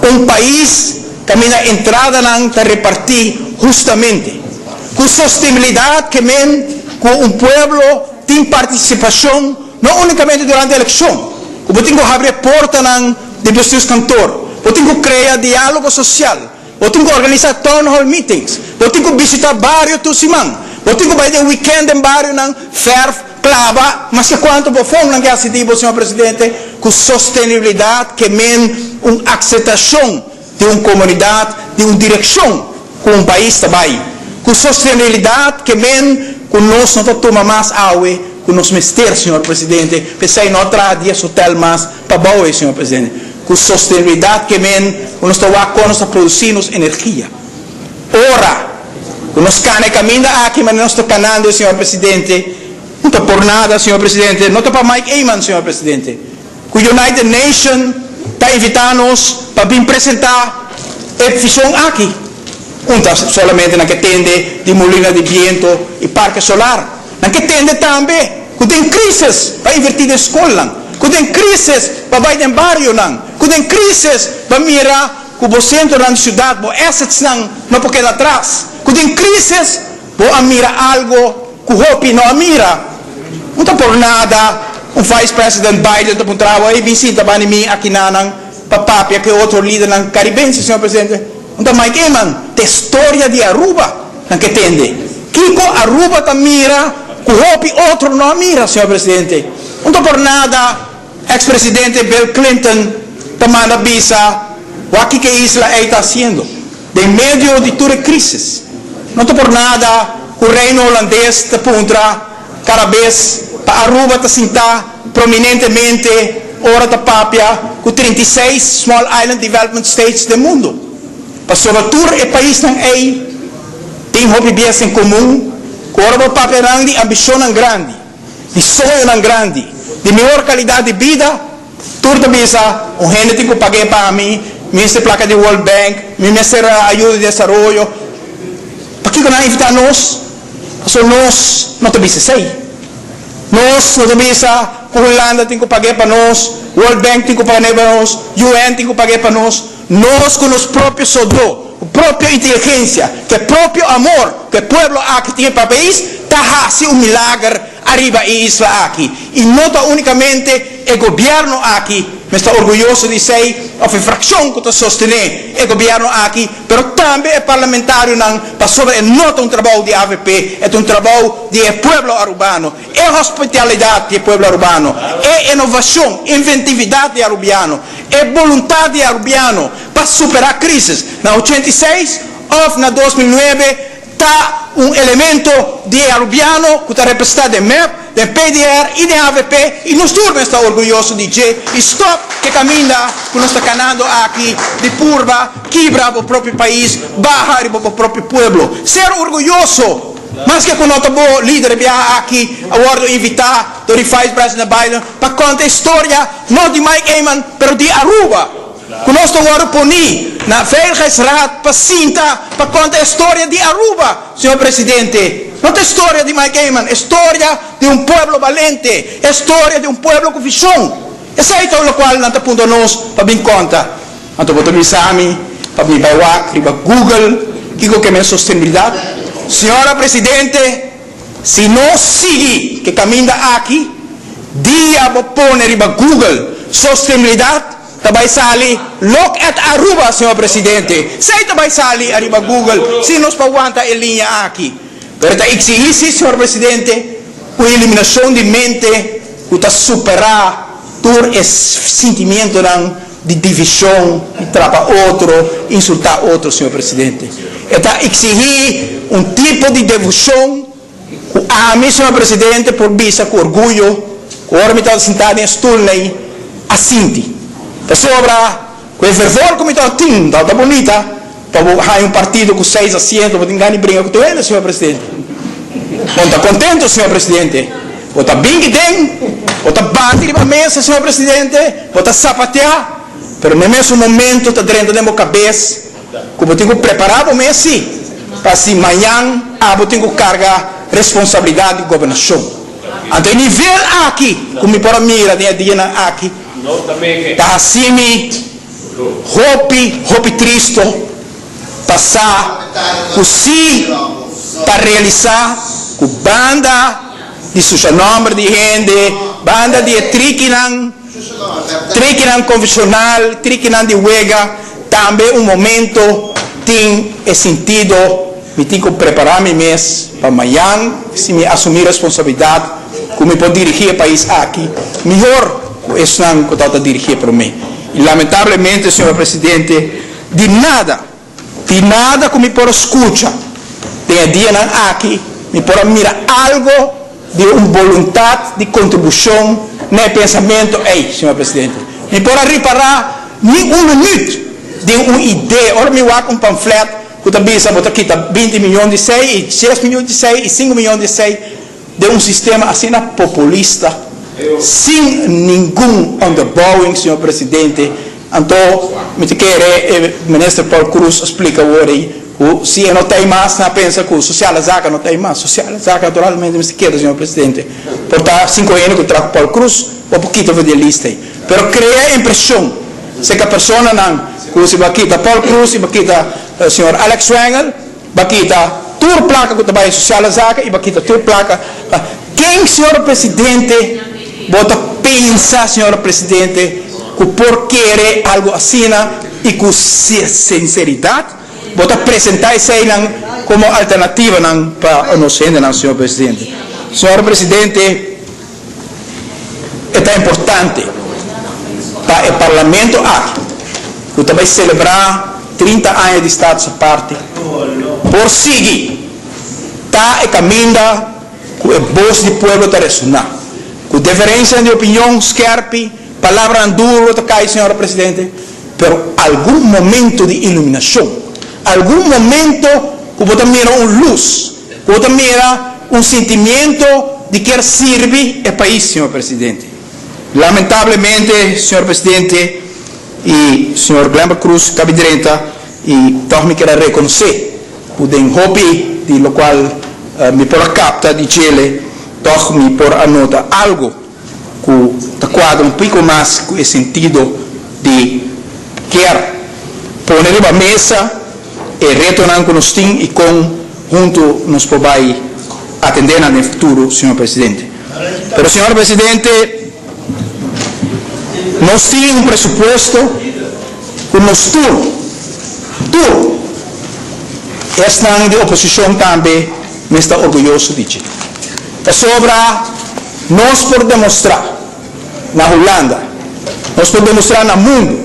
un pais caminda entradanan ta reparti hustamente, cu sostenibilidad ke men cu un pueblo tin partisipashon no únikamente durante elekshon, ku bo tin ku habri e portanan di bestuurskantoor, bo tin ku krea diálogo sosial, bo tin ku organisá town hall meetings, bo tin ku bishitá bario tur siman, bo tin ku bai den wikènt den barionan, fèrf, klaba, maske kuantu bofonnan ke hasi di bo, señor presidente, ku sostenibilidat ke men un akseptashon di un komunidat, di un direkshon ku un pais ta bai. Ku sostenibilidat ke men ku nos no ta tuma mas awe ku nos mester, señor presidente. P'esei no a traha dies hotel mas pa bou ei, señor presidente. Ku sostenibilidat ke men ku nos ta wak kon nos ta produsí nos energia. Ora ku nos kana e kaminda aki manera nos ta kanando, señor presidente, no ta por nada, señor presidente, no ta pa Mike Eman, señor presidente. Ku United Nation ta invitá nos pa bin presentá e vision aki. Un ta solamente nan ke tende di mulina di biento i parke solar. Nan ke tende tambe ku den krisis pa invertí den skolnan, ku den krisis pa bai den barionan, ku den krisis pa mira ku bo sentronan di siudat, bo assetsnan no por keda atras, ku den krisis bo a mira algo ku hopi no a mira. No ta por nada un Vice President Biden ta puntra bo, ey bin sinta bani mi akinanan pa papia ku e otro lidernan karibense, señor Presidente. No ta Mike Eman, ta e storia di Aruba nan ke tende. Kiko Aruba ta mira ku hopi otro no a mira, señor Presidente. No ta por nada ex presidente Bill Clinton ta manda bisa wak kiko e isla ey ta hasiendo den medio di tur e crisis. No ta por nada cu Reino Holandes ta puntra cada bes pa Aruba ta sinta prominentemente ora ta papia cu 36 Small Island Development States den mundo. Pasobra tur e paisnan ey tin hopi bies en comun cu ora bo papia nan di ambicionnan grandi, di soñonan grandi, di mihor calidad di bida, tur ta bisa, un hende tin cu pag'é pa mi, mi mester placa di World Bank, mi mester ayuda di desaroyo. Pakico nan a invita nos? Pasobra nos no ta bisa esey. Nos no ta bisa cu Hulanda tin cu pag'é pa nos, World Bank tin cu pag'é pa nos, UN tin cu pag'é pa nos. Nos cu nos propio sodó. propio inteligencia, cu e propio amor cu e pueblo aki tin pa pais, ta haci un milager ariba e isla aki. Y no ta unicamente e gobierno aki, mi sta orguyoso di esey, of e fraccion cu ta sostene e gobierno aki, pero tambe e parlamentarionan, pasobra e no ta un trabou di avp, e ta un trabou di e pueblo Arubano. E hospitalidad di e pueblo Arubano, e innovacion, inventividad di e Arubiano, e boluntad di e Arubiano pa supera crisis na 86 of na 2009 ta un elemento di e Arubiano cu ta representa den mep, den PDR y den avp y nos tur mester ta orguyoso di dje y stop ke caminda cu nos ta canando aki di purba kibra bo propio pais, baha riba bo propio pueblo. Ser orguyoso! Maske ku no ta bo lider e biaha aki a wòrdu invitá dor di Vice President Biden pa konta e storia no di Mike Eman pero di Aruba. Ku nos ta wòrdu poní na Veiligheidsraad pa sinta pa konta e storia di Aruba, señor Presidente. No ta e storia di Mike Eman, e storia di un pueblo balente, e storia di un pueblo ku vishon. Esei ta lokual nan ta puntra nos pa bin konta. Anto bo ta bisa mi pa mi bai wak riba Google kiko ke men sostenibilidat? Señora Presidente, si nos sigui ke kaminda aki, dia bo pone riba Google sostenibilidat ta bai sali look at Aruba, señor Presidente. Esei ta bai sali ariba Google si nos pa wanta e liña aki. Pero ta exigí si, señor Presidente, un eliminacion di mente ku ta superá tur e sintimientonan di divishon, di trapa otro, insultá otro, señor Presidente. E ta exigí un tipo di devoshon ku ami, señor Presidente, por bisa ku orguyo ku ora mi tabata sintá den e stul ei, a sinti. Pasobra ku e fervor ku mi tabata tin, tabata bunita pa bo haña un partido ku seis asiento, bo tin gana di bringa ku tur hende, señor Presidente. Bo no ta kontento, señor Presidente. Bo ta bin ki den, bo ta bati riba mesa, señor Presidente, bo ta sapateá, pero n'e mesun momento ta drenta den bo kabes ku bo tin ku prepará bo mes sí, pa si mañan abo tin ku karga responsabilidat di gobernashon. Anto e nivel aki ku mi por a mira den e dianan aki ta hasi mi hopi, hopi tristo pa sa ku sí ta realisá ku banda di susha nòmber di hende, banda di e trikinan, trikinan konvenshonal, trikinan di wega, tambe un momento tin e sintido, mi tin ku prepará mi mes pa mañan si mi asumí responsabilidat ku mi por dirigí e pais aki mihor ku esnan ku tabata dirigí e promé. I lamentablemente, señor presidente, di nada. Di nada ku mi por a skucha den e dianan aki, mi por a mira algo di un boluntat di kontribushon na e pensamentu ei, señor presidente. Mi por a ripará ni un minüt di un idea. Ora mi wak un pamflèt ku ta bisa bo ta kita 20 miyon di esei i dies miyon di esei i sinku miyon di esei den un sistema asina populista, sin ningun onderbouwing, señor presidente, Anto mi ta kere e Minister Paul Croes a splika awor ei ku si e no ta ei mas nan a pensa ku Sociale Zaken no ta ei mas. Sociale Zaken naturalmente mester keda señor Presidente. Por ta sinku hende ku traha ku Paul Croes bo por kita for di e lista ei. Pero krea e impresion serka personanan ku si bo a kita Paul Croes i bo a kita señor Alex Schwengle bo a kita tur plaka ku ta bai Sociale Zaken i bo a kita tur plaka. Ken señor Presidente bo ta pensa señor Presidente ku por kere algu asina i ku sinseridat bo ta presenta eseinan komo alternativanan pa nos hendenan señor Presidente? Señor Presidente e ta importante pa e Parlamento aki ku ta bai selebrá 30 aña di Status Aparte por sigui ta e kaminda ku e bos di pueblo ta resoná. Ku deferensianan di opinion skèrpi, palabranan duro ta kai, señora Presidente, pero algun momento di iluminashon, algun momento ku bo ta mira un lus, ku bo ta mira un sintimiento di kier sirbi e pais, señor Presidente. Lamentablemente, señor Presidente i señor Glenbert Croes kabi drenta i tòg mi kier a rekonosé ku den hopi di lokual mi por a kapta di djele, tòg mi por a nota algu ku ta kuadra un piko mas ku e sentido di kier pone riba mesa. e retonan ku nos tin i kon huntu nos por bai atendé nan den futuro, señor Presidente. Pero, señor Presidente, nos tin un presupuesto ku nos tur, tur, esnan di oposishon tambe mester ta orguyoso di dje. Pasobra nos por demostrá na Hulanda, nos por demostrá na mundu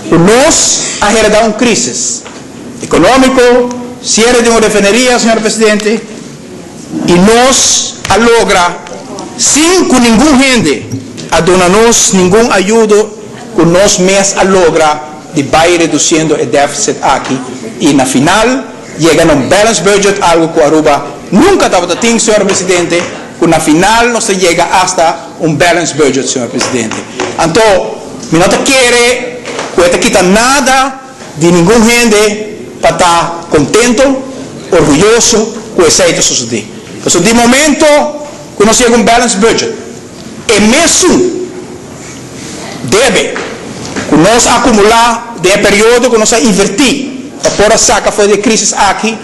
ku nos a heredá un krísis ekonómiko, siere di un refineria, señor Presidente, i nos a logra sin ku ningun hende a duna nos ningun ayudo ku nos mes a logra di bai redusiendo e deficit aki i na final yega na un balanced budget, algo ku Aruba nunka tabata tin, señor Presidente, ku na final nos ta yega asta un balanced budget, señor Presidente. Anto mi no ta kere ku e ta kita nada di ningun hende pa ta kontento, orguyoso ku esei ta sosodé. Pasobra di momento ku nos yega un balanced budget, e mesun debe ku nos a akumulá den e periodo ku nos a invertí pa por a saka for di e krisis aki,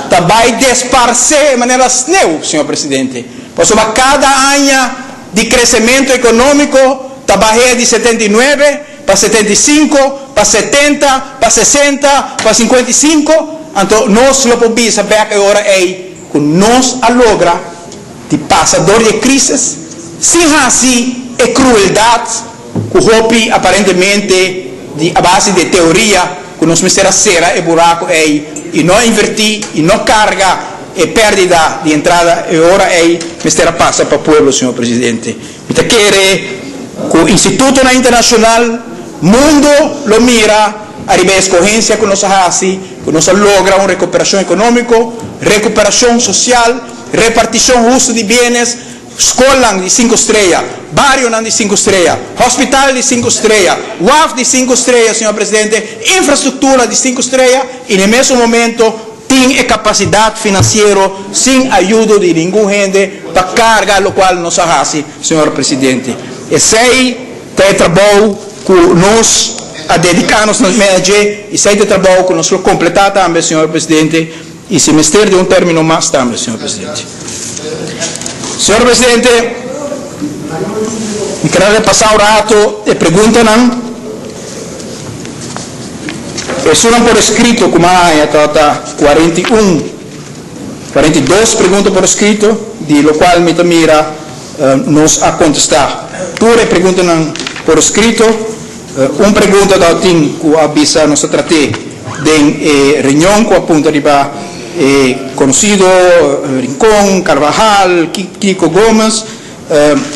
ta bai desparsé manera sneu, señor Presidente. Pasobra kada aña di kresementu ekonómiko ta bah'é di 79 pa 75, pa 70, pa 60, pa 55, anto nos lo por bisa bèk e ora ei ku nos a logra di pasa dor di e krisis sin hasi e krueldat ku hopi aparentemente di a base di e teoria ku nos mester a sera e buraku ei i no invertí i no karga e pèrdida di entrada e ora ei mester a pasa pa pueblo, señor Presidente. Mi ta kere ku institutonan internashonal mundu lo mira ariba e eskohensia ku nos a hasi, ku nos a logra un rekuperashon ekonómiko, rekuperashon sosial, repartishon hustu di bienes, skolnan di sinku strea, barionan di sinku strea, hospital di sinku strea, waf di sinku strea, señor Presidente, infrastruktura di sinku strea i na e mesun momento tin e kapasidat finansiero sin ayudo di ningun hende pa karga lokual nos a hasi, señor Presidente. Esei ta e trabou ku nos a dediká nos na dje i esei ta e trabou ku nos lo kompletá tambe, señor Presidente, i si mester di un término mas tambe, señor Presidente. Señor Presidente, mi kere repasá un rato e preguntanan. Esunnan por eskrito ku mi a haña tabata 41, 42 pregunta por eskrito, di lokual mi ta mira nos a kontestá tur e preguntanan por eskrito. Un pregunta tabatin ku a bisa nos ta trat'é den e reunion ku a punta riba e konosido Rincon, Carvajal, Kiko Gomez.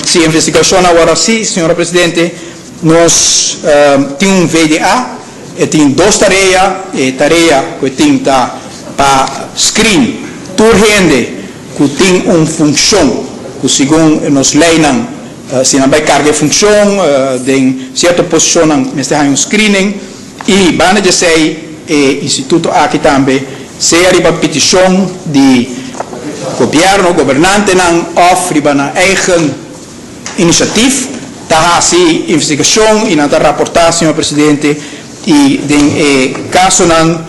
Si investigashon a wòrdu hasi, señora Presidente, nos tin un VDA, e tin dos tarea, e tarea ku e tin ta pa screen tur hende ku tin un funshon ku segun nos leinan si nan bai karga e funshon den sierto posishonnan mester haña un screening i banda di esei e instituto aki tambe sea riba petishon di gobièrnu, gobernantenan òf riba nan eigen inisiatif ta hasi investigashon i nan ta raportá señor presidente i den e kasonan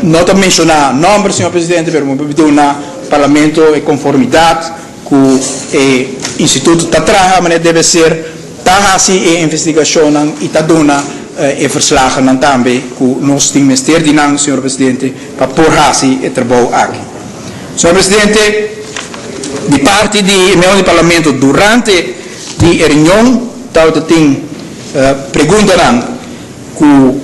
no ta menshoná nòmber señor presidente pero mi por duna parlamento e konformidat ku e instituto ta traha manera debe ser ta hasi e investigashonnan i ta duna e verslagennan tambe ku nos tin mester di nan señor presidente pa por hasi e trabou aki. Señor Presidente, di parti di e miembro di Parlamento durante di e reunion tabata tin preguntanan ku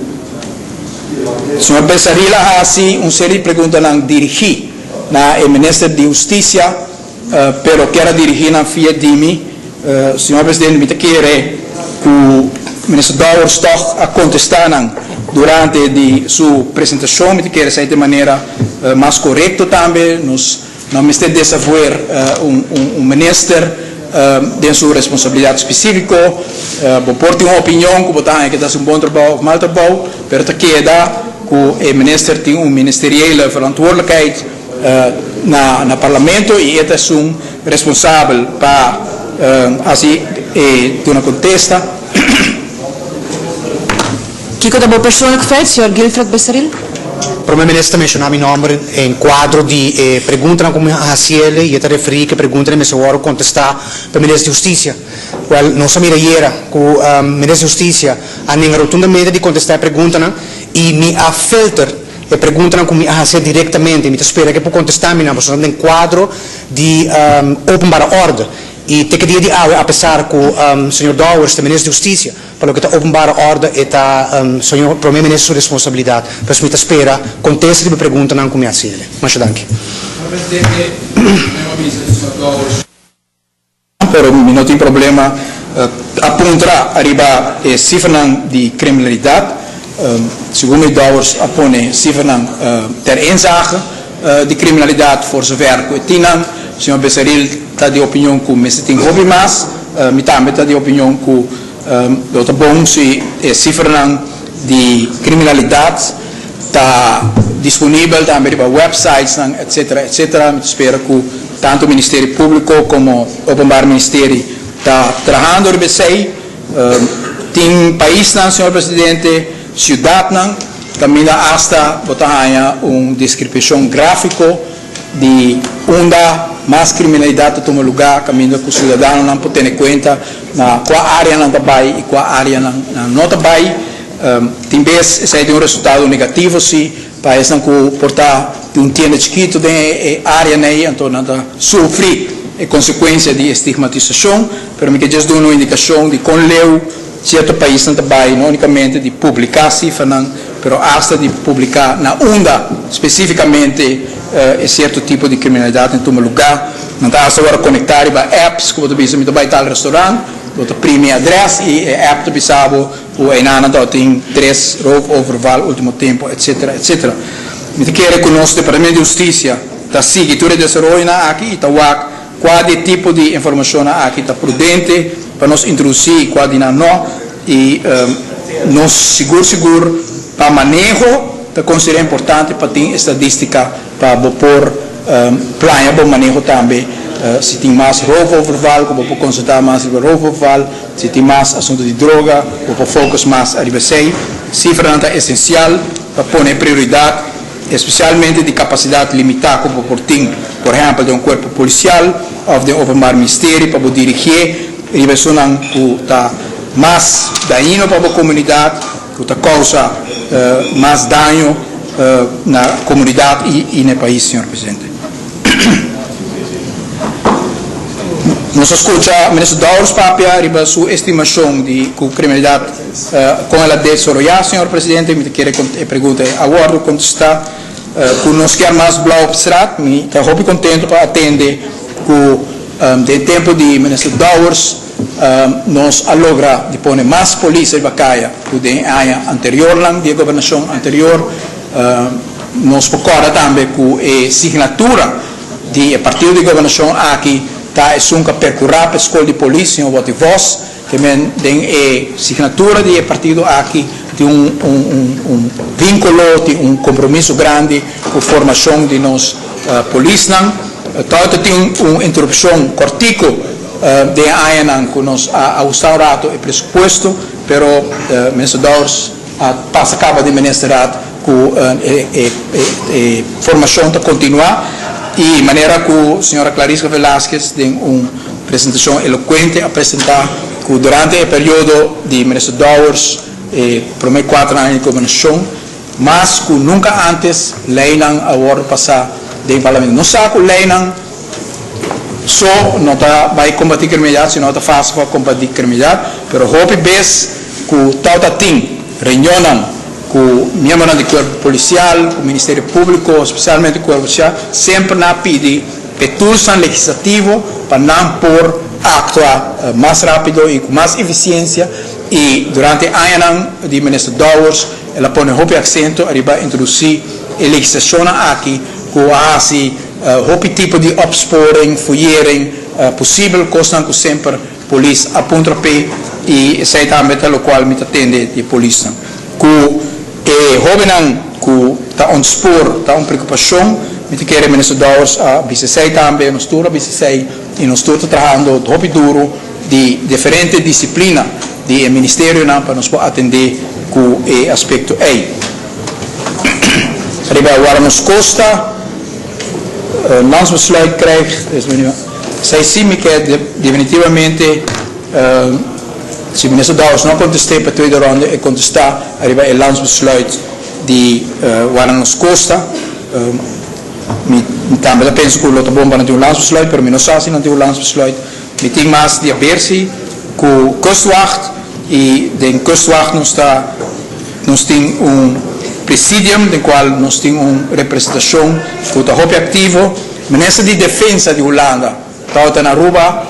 señor Besaril a hasi un serie di preguntanan dirigi na e Minister di Hustisia pero kier a dirigi nan via di mi. Señor Presidente, mi ta kere ku Minister Dowers tòg a kontestá nan durante di su presentashon. Mi ta kere esei ta e manera mas korekto tambe. Nos no mester desavuer un minister den su responsabilidat spesífiko. Bo por tin un opinion ku bo ta haña ku e ta hasi un bon trabou òf mal trabou, pero ta keda ku e minister tin un ministeriële verantwoordelijkheid na Parlamento y e ta esun responsabel pa haci e duna contesta. Kiko ta bo persoonlijk feit, señor Guilfred Besaril? Prome Minister ta menshoná mi nòmber en kuadro di e preguntanan ku mi a hasi el i e ta referí ku e preguntanan mester wòrdu kontestá pa Minister di Hustisia. Wèl, nos a mira ayera ku Minister di Hustisia a nenga rotundamente di kontestá e preguntanan i mi a filter e preguntanan ku mi a hasi direktamente. Mi ta spera ku e por kontestá mi nan pasobra nan ta den kuadro di openbare orde. I te ki dia di awe apesar ku señor Dowers ta Minister di Hustisia, Pa loke ta openbare orde e ta señor Prome Minister su responsabilidad. Pues mi ta spera contesta riba e preguntanan cu mi a haciele. Masha danki. Señor Presidente, mi a bisa señor Dowers. Pero mi no tin problema a puntra ariba e cifranan di criminalidad. Segun mi Dowers a pone cifranan ter inzage di criminalidad voor zover cu e tin nan. Señor Becerril ta di opinion cu mester tin hopi mas. Mi tambe ta di opinion cu Lo ta bon si e sifranan di kriminalidat ta disponibel tambe riba websitesnan etcetera etcetera. Mi ta spera ku tantu Ministerio Públiko komo Openbaar Ministerie ta trahando riba esei. Tin paisnan, señor presidente, siudatnan kaminda asta bo ta haña un deskripshon gráfiko di unda mas kriminalidat ta tuma lugá, kaminda ku siudadanonan por tene kuenta na kua área nan ta bai i kua área nan no ta bai. Tin bes esei tin un resultado negativo si pa esnan ku por ta di un tienda chikitu den e áreanan ei, anto nan ta sufri e konsekuensia di e stigmatisashon. Pero mi ke djes duna un indikashon di kon leu sierto paisnan ta bai, no únikamente di publiká sifranan, pero asta di publiká na unda spesífikamente e sierto tipo di kriminalidat ta tuma lugá. Nan ta asta wòrdu konektá riba apps ku bo ta bisa mi ta bai tal restaurant, bo ta primi e adrès i e app ta bisa bo ku einan nan tabatin tres roofoverval último tempu etsetera etsetera. Mi ta kere ku nos Departamento di Hustisia ta sigui tur e desaroyonan aki i ta wak kua di e tipo di informashonnan aki ta prudente pa nos introdusí i kua di nan no i nos sigur sigur pa maneho ta konsiderá importante pa tin estadístika pa bo por plania bo maneho tambe si tin mas roofoverval ku bo por konsentrá mas riba roofoverval, si tin mas asuntu di droga bo por focus mas ariba esei. Sifranan ta esensial pa pone prioridat espesialmente di kapasidat limitá ku bo por tin, por ehèmpel den un kuerpo polisial òf den Openbaar Ministerie pa bo dirigié riba esunnan ku ta mas dañino pa bo komunidat, ku ta kousa mas daño na komunidat i na e pais, señor presidente. Nos a skucha Minister Dowers papia riba su estimashon di ku kriminalidat kon el a desaroyá, señor presidente. Mi ta kere e pregunta ei a wòrdu kontestá. Ku nos kier mas blauw op straat. Mi ta hopi kontento pa atende ku den tempu di Minister Dowers nos a logra di pone mas polis riba kaya ku den e aña anteriornan di e gobernashon anterior. Nos por kòrda tambe ku e signatura di e partido di gobernashon aki ta esun ku a perkurá pa e skol di polis, señor Watty Vos, Ke men den e signatura di e partido aki tin un un un vinculo, tin un compromiso grandi cu formacion di nos polisnan. Tòg ta tin un interrupcion cortico den e añanan cu nos a ahusta un rato e presupuesto, pero Minister Dowers a pasa caba di Ministerraad cu e e formacion ta continua y manera cu Sra. Clarisca Velasquez den un Presentacion elocuente a presenta cu durante e periodo di Minister Dowers e prome cuater aña di gobernacion mas cu nunca antes leynan a wordo pasa den Parlamento. Nos sa cu leynan so no ta bay combati criminalidad sino ta facil pa combati criminalidad pero hopi bes cu tawata tin reunionnan cu miembronan di cuerpo policial cu Ministerio Publico especialmente cuerpo policial semper nan a pidi E toolsnan legislativo pa nan por actua mas rapido y cu mas eficiencia y durante añanan di Minister Dowers el a pone hopi acento ariba introduci e legislacionnan aki cu a haci hopi tipo di opsporing, fuyering posibel, cosnan cu semper Polis a puntra p'e y esey tambe ta locual mi ta tende di e polisnan. Cu e hobennan cu ta ontspoor ta un preocupacion. Mi ta kere Minister Dowers a bisa esey tambe, nos tur a bisa esey y nos tur ta trahando hopi duro di diferente disciplina di e ministerionan pa nos por atende cu e aspecto ey. Riba Warda Nos Costa, landsbesluit krijgt, esei si mi ke definitivamente si Minister Dowers no contest'é pa tweede ronde e contestá riba e landsbesluit di Warda Nos Costa. Mi tambe ta pensa cu lo ta bon pa nan tin un landsbesluit, pero mi no sa si nan tin un landsbesluit. Mi tin mas di haber si cu Kustwacht y den Kustwacht nos ta nos tin un presidium den cual nos tin un representacion cu ta hopi activo. Minister di Defensa di Hulanda tabata na Aruba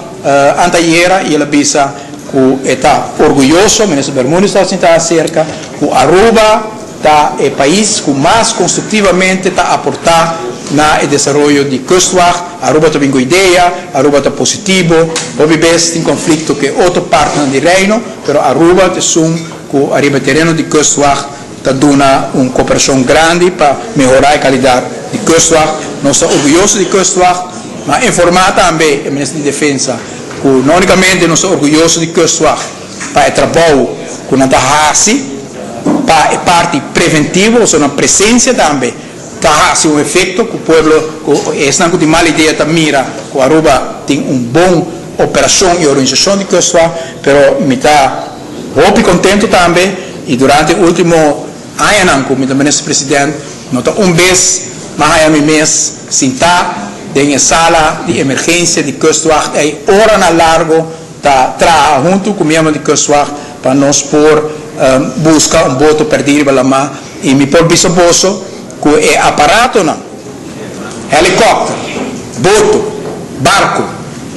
antayera y el a bisa cu e ta orguyoso, Minister Bermudez ta sinta acerca, cu Aruba ta e pais cu mas constructivamente ta aporta na e desaroyo di Kustwacht. Aruba ta bin cu idea, Aruba ta positivo. Hopi bes tin conflicto cu e otro partnan di Reino, pero Aruba ta esun cu ariba e tereno di Kustwacht ta duna un cooperacion grandi pa mehora e calidad di Kustwacht. Nos ta orguyoso di Kustwacht. Ma informa tambe e Minister di Defensa cu no unicamente nos ta orguyoso di Kustwacht pa e trabou cu nan ta haci pa e parti preventivo, pasobra nan presencia tambe ta haci un efecto cu pueblo, cu esnan cu tin mal idea ta mira cu Aruba tin un bon operacion y organisacion di Kustwacht, pero mi ta hopi contento tambe y durante ultimo añanan cu mi ta Minister President no ta un bes m'a haya mi mes sintá den e sala di emergencia di Kustwacht ey oranan largo ta traha hunto cu miembro di Kustwacht pa nos por busca un boto perdi riba lamá y mi por bisa boso cu e aparatonan, helicopter, boto, barco,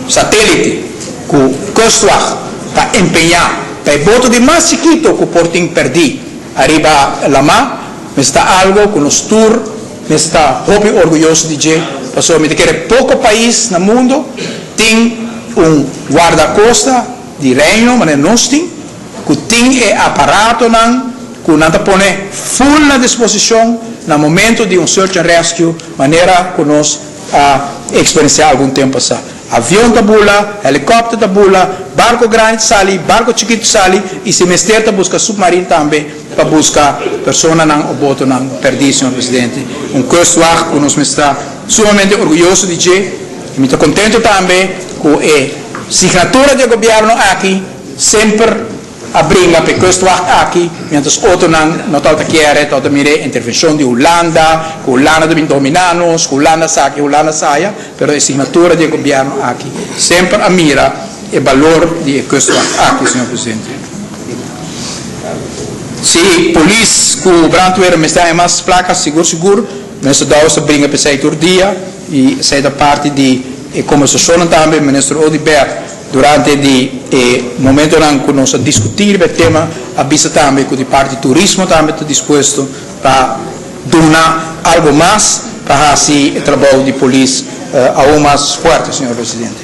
satelite cu Kustwacht ta empeñá pa e boto di mas chikito cu por tin perdi ariba lamá, mester ta algo cu nos tur mester ta hopi orguyoso di dje, pasobra mi ta kere poco pais na mundo tin un guardacosta di Reino manera nos tin, cu tin e aparatonan cu nan ta pone full na disposicion na momento di un search and rescue manera cu nos a experiencia algun tempo pasa. Avion ta bula, helicopter ta bula, barco grandi ta sali, barco chikito ta sali y si mester ta busca submarin tambe pa busca personanan o botonan perdi, señor Presidente. Un kustwacht cu nos mester ta sumamente orguyoso di dje y mi ta contento tambe cu e signatura di e gobierno aki semper a bringa pa e kustwacht aki, mientras otronan no tabata kier, tabata mira e intervencion di Hulanda, cu Hulanda ta bin domina nos, cu Hulanda sa aki, Hulanda sa aya, pero e signatura di e gobierno aki semper a mira e balor di e kustwacht aki, señor Presidente. Si polis cu brandweer mester haña mas placa, sigur sigur Minister Dowers ta bringa pa esey tur dia y esey ta parti di e conversacionnan tambe, Minister Oduber Durante di e momentonan cu nos a discuti riba e tema a bisa tambe cu di parti turismo tambe ta dispuesto pa duna algo mas pa haci e trabou di polis aun mas fuerte, señor Presidente.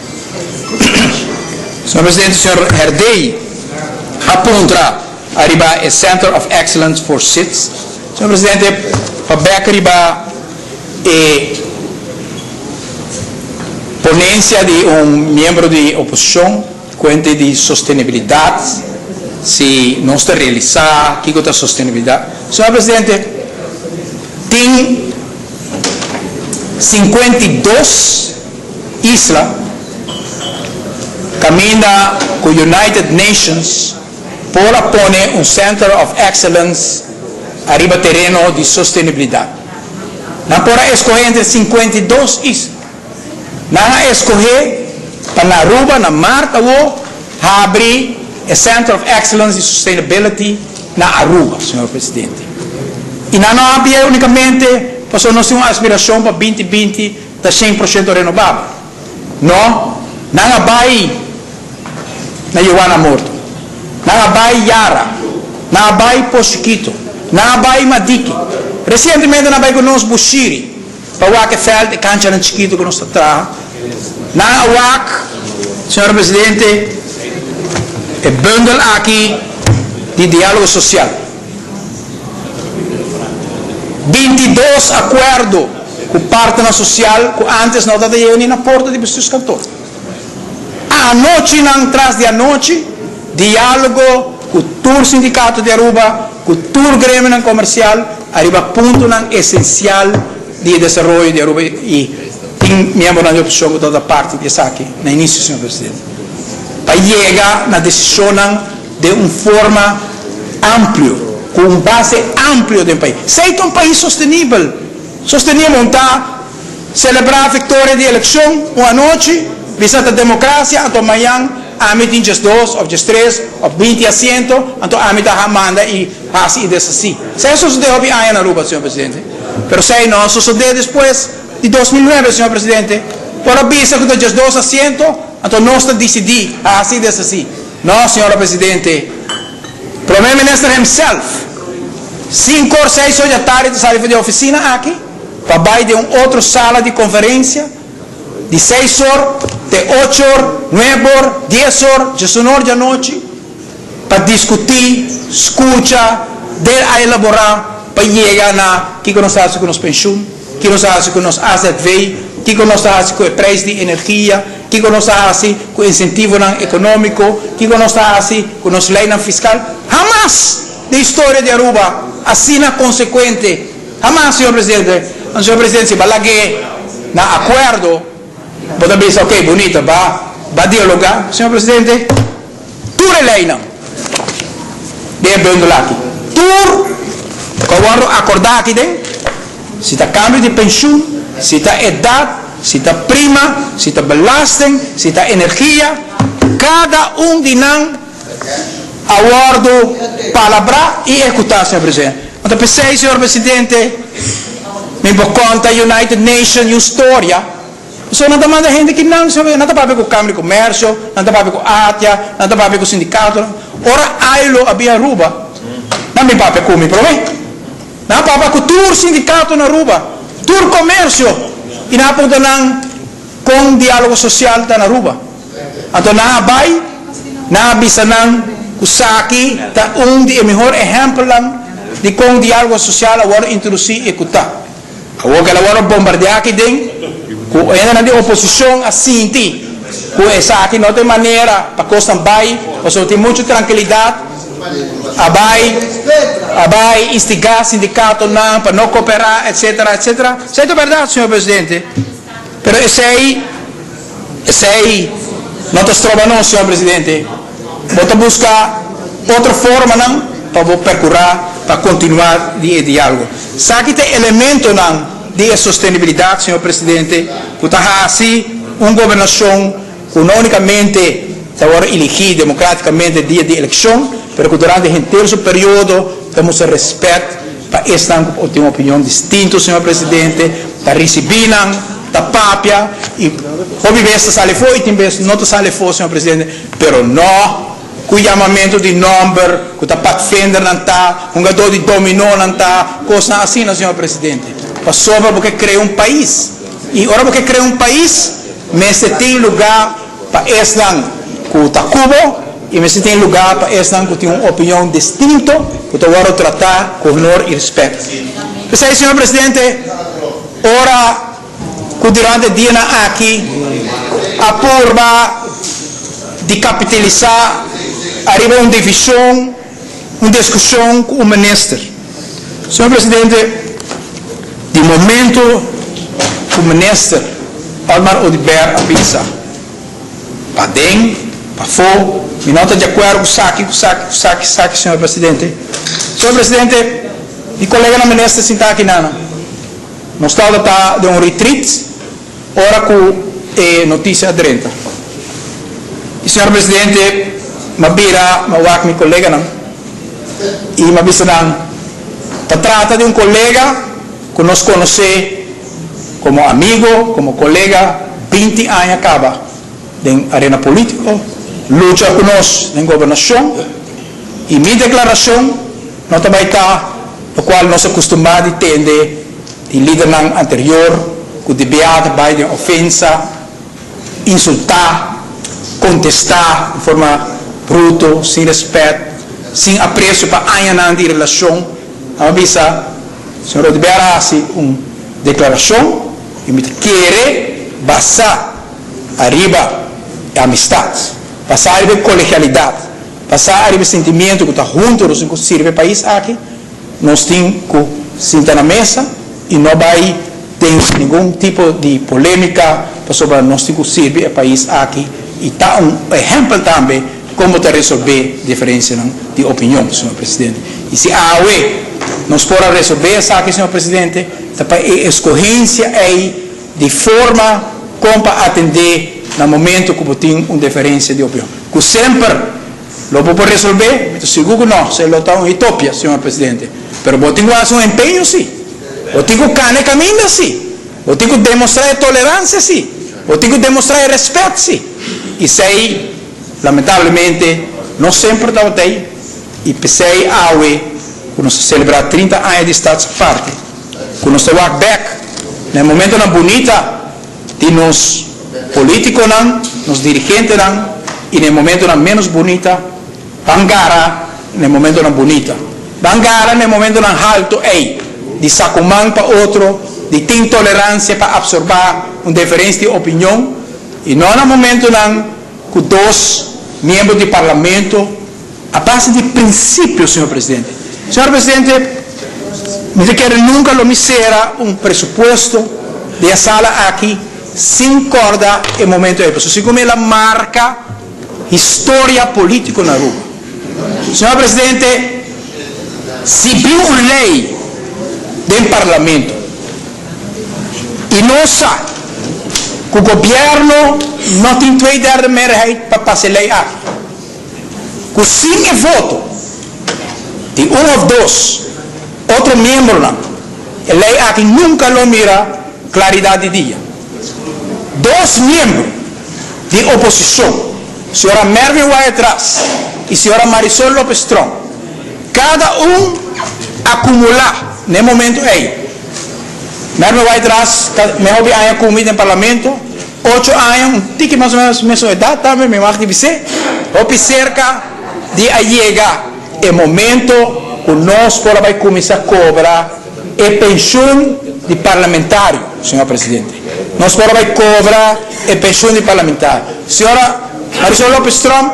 Señor Presidente, señor Herdey a puntra ariba e Center of Excellence for SIDS. Señor Presidente, pa bek riba e ponencia di un miembro di oposicion cuente di sostenibilidad, si nos ta realisa kico ta sostenibilidad. Señor Presidente, tin 52 isla caminda cu United Nations por a pone un Center of Excellence ariba tereno di sostenibilidad. Nan por a escoge entre 52 isla. Nan a escoge pa na Aruba, na maart awo, habri e Center of Excellence di Sustainability na Aruba, señor Presidente. Y nan no habri unicamente pasobra nos tin un aspiracion pa 2020 ta 100% renobabel. No, nan a bai na Yowana Morto, nan a bai Yara, nan a bai Pos Chikito, nan a bai Madiki. Resientemente nan a bai ku nos Bushiri pa wak e vèlt, e kanchanan chikito ku nos ta traha. Nan a wak, señor Presidente, e bundel aki di diálogo sosial. 22 akuerdo ku partnernan sosial ku ántes no tabata yega ni na porta di bestuurskantoor. Anochinan tras di anochi, diálogo ku tur sindikato di Aruba. ku tur gremionan komersial ariba puntonan esensial di e desaroyo di Aruba i tin miembronan di oposishon ku tabata parti di esaki na inisio, señor presidente, pa yega na desishonnan den un forma amplio, ku un base amplio den pais. Esei ta un pais sostenibel. Sostenibel un ta selebrá viktoria di elekshon un anochi, bisa ta demokrasia, anto mañan ami tin 12 òf 13 òf 20 asiento, anto ami ta manda i hasi i deshasí. Esei a sosodé hopi aña na Aruba, señor presidente. Pero esei no a sosodé despues di 2009, señor presidente. Por a bisa ku ta 12 asiento, anto nos ta disidí hasi i deshasí. No, señora presidente. Prome Minister himself, sinkor seis or di atardi ta sali for di e oficina aki pa bay den un otro sala di conferencia di seis or te ocho or, nuebe or, dies or, diesun or di anochi pa discuti, scucha, den a elabora pa yega na kico nos ta haci cu nos pensioen, kico nos ta haci cu nos azv, kico nos ta haci cu e prijs di energia, Kiko nos ta hasi ku insentivonan ekonómiko? Kiko nos ta hasi ku nos leinan fiskal? Hamas den historia di Aruba asina konsekuente. Hamas, señor presidente. Anto, señor presidente, si bo a lag'é na akuerdo, bo ta bisa, ok, bunita, ba ba dialogá. Señor presidente, tur e leinan den e bundel aki, tur ku a wòrdu akordá aki den, Si ta cambio di pensioen, si ta edad, si ta prima, si ta belasting, si ta energia, cada un di nan a wordo palabra y ehecuta, señor presidente. Anto p'esey, señor presidente, mi por conta United Nation y un storia, pasobra nan ta manda hende ki nan, señor presidente, nan ta papia cu Camera di Comercio, nan ta papia cu ATIA, nan ta papia cu sindicatonan. Ora ILO a bin Aruba, nan bin papia cu mi prome. Nan a papia ku tur sindikato na Aruba, tur komersio i nan a puntra nan kon dialogo sosial ta na Aruba. Anto nan a bai, nan a bisa nan ku saki ta un di e mihor ehèmpelnan di kon dialogo sosial a wòrdu introdusí i ku ta. Awor ku el a wòrdu bombardeá aki den, ku hendenan di oposishon a sinti ku esaki no ta e manera pa kosnan bai, pasobra tin muchu trankilidat, a bai a bai instigá sindikatonan pa no koperá, etsetera, etsetera. Esei ta bèrdat, señor presidente, pero esei, esei no ta stroba nos, señor presidente. Bo ta buska otro formanan pa bo perkurá pa kontinuá di e diálogo. Esaki ta e elementonan di e sostenibilidat, señor presidente, ku ta hasi un gobernashon ku no únikamente ta wòrdu eligí demokratikamente dia di elekshon, pero ku durante henter su periodo ta mustra rèspèt pa esnan ku tin un opinion distinto, señor presidente, ta risibí nan, ta papia i hopi bes ta sali afó i tin bes no ta sali afó, señor presidente, pero no ku yamamentu di nòmber ku ta padvindernan ta, hungadó di dominónan ta, kosnan asina, señor presidente, pasobra bo ke krea un pais i ora bo ke krea un pais mester tin lugá pa esnan ku ta ku bo i mester tin lugá pa esnan ku tin un opinion distinto ku ta wòrdu tratá ku honor i rèspèt. P'esei, señor presidente, ora ku durante e dianan aki a purba di kapitalisá ariba un divishon, un diskushon ku un minister. Señor presidente, di momento ku minister Otmar Oduber a bisa paden, pafó, mi no ta di akuerdo ku saki, ku saki, ku saki, saki, señor presidente. Señor presidente, mi koleganan minister sinta aki nan. Nos tabata ta den un retreat ora cu e noticia a drenta. Y señor presidente, m'a bira, m'a wak mi coleganan y m'a bisa nan, ta trata di un colega cu nos conoce como amigo, como colega, 20 aña caba den arena politico, lucha cu nos den gobernacion y mi declaracion no ta bay ta locual nos a custumba di tende di lidernan anterior cu di bia ta bay den ofensa, insulta, contesta di forma bruto, sin respet, sin aprecio pa añanan di relacion. Nan a bisa, Señor Oduber a haci un declaracion y mi ta kere basa ariba e amistad, basa ariba e colegialidad. Basá ariba e sentimiento ku ta huntu nos tin ku sirbi e pais aki, nos tin ku sinta na mesa i no bai den ningun tipo di polémika pasobra nos tin ku sirbi e pais aki i ta un ehèmpel tambe kon bo ta resolvé diferensianan di opinion, señor presidente. I si awe nos por a resolvé esaki, señor presidente, ta pa e eskohensia ei di forma kon pa atendé na momento ku bo tin un diferensia di opinion. Ku semper lo bo por resolvé? Mi ta sigur ku no, esei lo ta un utopia, señor presidente. Pero bo tin ku hasi un empeño sí. Bo tin ku kana e kaminda sí. Bo tin ku demostrá e toleransia sí. Bo tin ku demostrá e rèspèt sí. I esei, lamentablemente, no semper tabata ei. I p'esei awe ku nos ta selebrá 30 aña di Stadsaparte, ku nos ta wak bèk na e momentonan bunita di nos polítikonan, nos dirigentenan i na e momentonan ménos bunita, ban gara na e momentonan bunita. Ban gara na e momentonan haltu ei di saku man pa otro, di tin toleransia pa apsorbá un diferensia di opinion i no na momentonan ku dos miembro di parlamento A base di prinsipio, señor presidente. Señor presidente, mi ta kere nunka lo mi sera un presupuesto di e sala aki sin korda e momento ei, pasobra segun mi el a marka historia politiko na Aruba. Señor presidente, si bin un lei den parlamento i nos sa ku gobierno no tin twee derde meerderheid pa pasa e lei aki, ku sin e voto di un òf dos otro miembronan, e lei aki nunka lo mira klaridat di dia. Dos miembro di oposishon, señora Mervin Wyatt-Ras i señora Marisol Lopez-Tromp, kada un akumulá na e momento ei. Mervin Wyatt-Ras ta mehor di aña ku mi den parlamento. Ocho aña, un tiki mas o menos mesun edat tambe, mi mag di bis'é, hopi serka di a yega e momento ku nos por a bai kuminsá kobra e penshun di parlamentario, señor presidente. Nos por a bai kobra e penshun di parlamentario. Señora Marisol Lopez Tromp,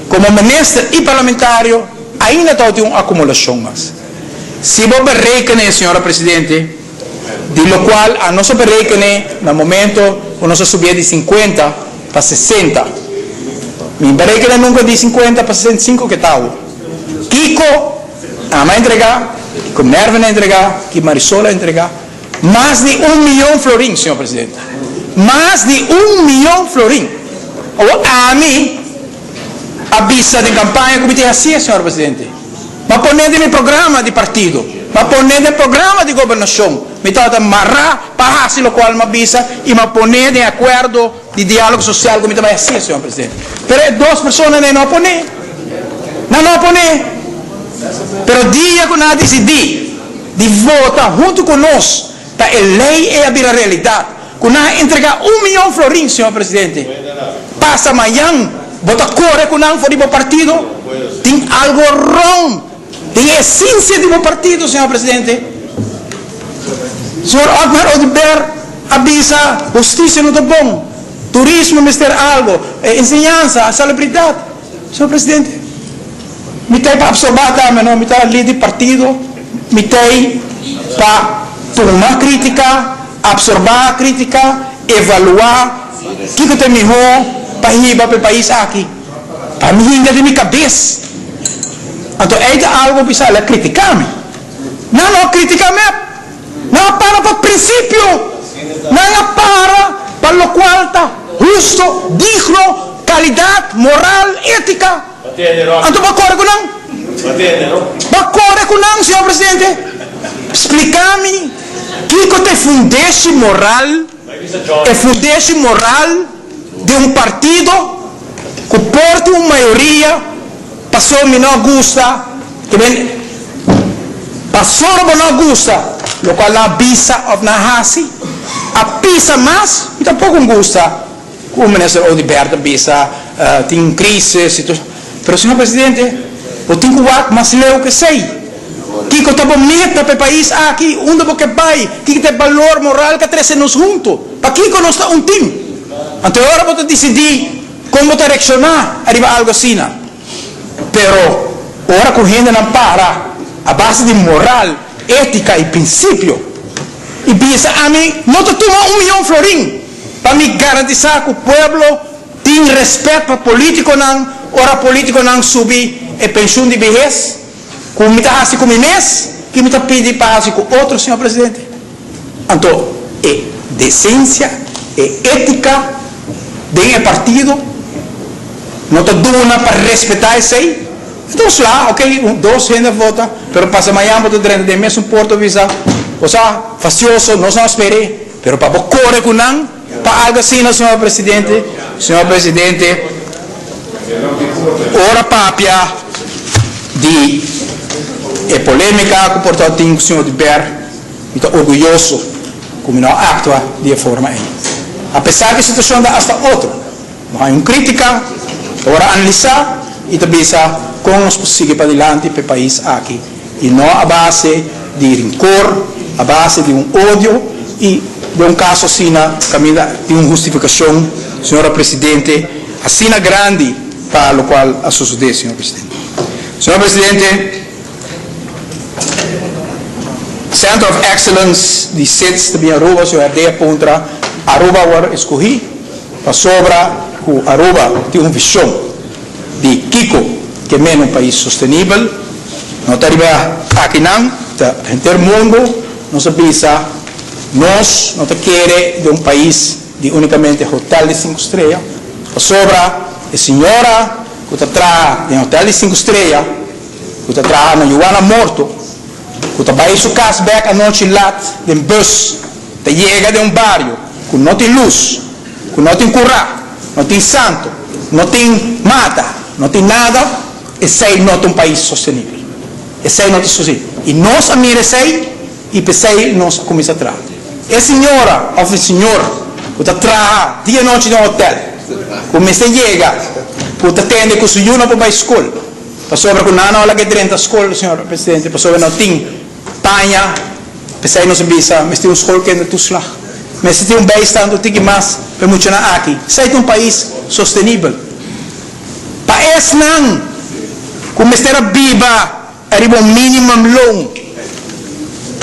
komo minister i parlamentario, ainda tabatin un akumulashon mas. Si bo berekené, señora presidente, Di locual a nos a berekene na momento cu nos a subia di 50 pa 60. Mi berekene nunca di 50 pa 65 ke ta awo. Kico Ama a entrega, kico Mervin a entrega, ki Marisol a entrega? Mas di un miyon florin, señor presidente. Mas di un miyon florin. Awo ami a bisa den campaña cu mi tin hacié, señor presidente. M'a pone den mi programa di partido, m'a pone den programa di gobernacion. Mi tabata mará pa haci locual m'a bisa y m'a pone den acuerdo di dialogo social cu mi ta bay haci, señor presidente. Pero e dos personanan ey no a pone. Nan no a pone. Pero dia cu nan a dicidi di vota hunto cu nos pa e ley ey a bira realidad, Ku nan a entregá un miyon florin, señor presidente. Pasa mañan bo ta kore ku nan for di bo partido? Tin algo wrong den e esensia di bo partido, señor presidente. Señor Otmar Oduber a bisa hustisia no ta bon, turismo mester algo, enseñansa, salubridat. Señor presidente, mi ta ei pa absorbá tambe, no? Mi ta lider di partido, mi ta ei pa tuma krítika. Absorbá krítika, evaluá kiko ta e mihó pa hiba pa e pais aki. Pa mi hinka den mi kabes. Anto ei ta algu bisa el a kritiká mi. Nan no a kritiká mep. Nan a para pa prinsipio. Nan a para pa lokual ta husto, digno, kalidat, moral, étika. Anto bo a kore ku nan? Bo a kore ku nan, señor presidente? Splika mi kiko ta e fundeshi moral, e fundeshi moral di un partido ku por tin un mayoria pasobra mi no a gusta, ke men pasobra bo no a gusta lokual nan a bisa òf nan a hasi, a pisa mas, mi tampoko gusta. Ku Minister Oduber ta bisa tin un crisis y tur, pero señor presidente bo tin ku wak mas leu ku esey. Kiko ta bo meta pa e pais aki? Unda bo ke bai? Kiko ta e balor moral ku a trese nos hunto? Pakiko nos ta un team? Anto e ora bo ta disidí kon bo ta reakshoná ariba algu asina. Pero ora ku hendenan para a base di moral, étika i prinsipio i bisa ami no ta tuma un miyon florin pa mi garantisá ku pueblo tin rèspèt pa polítikonan ora polítikonan subi e penshun di behes, ku mi ta hasi ku mi mes i mi ta pidi pa hasi ku otro, señor presidente. Anto e desensia, e étika den e partido no ta duna pa respetá esei? E ta un sla, ok, un, dos hende a vota, pero pasa mañan bo ta drenta den e mesun porta bisa, Bo sa, fastioso, nos no a sper'é, pero pa bo kore ku nan pa algu asina, señor presidente, señor presidente, ora papia di e polémika ku por ta tin ku señor Dubert, Mi ta orguyoso ku mi no a aktua di e forma ei. Apesar ku e situashon ta asta otro, no hay un krítika, ta wòrdu analisá i ta bisa kon nos por sigui padilanti pa e pais aki i no a base di rinkor, a base di un odio i den un kaso asina kaminda tin un hustifikashon, señora Presidente, asina grandi pa lokual a sosodé, señor Presidente. Señor Presidente. Center of Excellence di SIDS ta bin Aruba, señor Herdé a puntra, Aruba a wòrdu eskohí pasobra ku Aruba tin un vishon di kiko ke mena un pais sostenibel. No ta riba akinan, ta henter mundu nos a bisa nos no ta kere den un pais di únikamente hotel di sinku strea pasobra e señora ku ta traha den hotel di sinku strea ku ta traha na Yuana Morto, ku ta bai su kas bèk anochi lat den bùs, ta yega den un bario ku no tin lus, ku no tin kurá, no tin santo, no tin mata, no tin nada, esei no ta un pais sostenibel. Esei no ta sostenibel. I nos a mira esei i p'esei nos a kuminsá traha. E señora òf e señor ku ta traha dia i nochi den hotèl, ku mester yega, ku ta tende ku su yu no por bai skol, Pasobra ku nan no a laga e drenta skol, señor presidente, pasobra no tin paña, p'esei nos a bisa mester tin un schoolkindertoeslag, mester tin un bijstand un tiki mas pa e muchanan aki. Esei ta un pais sostenibel. Pa esnan ku mester a biba ariba un minimumloon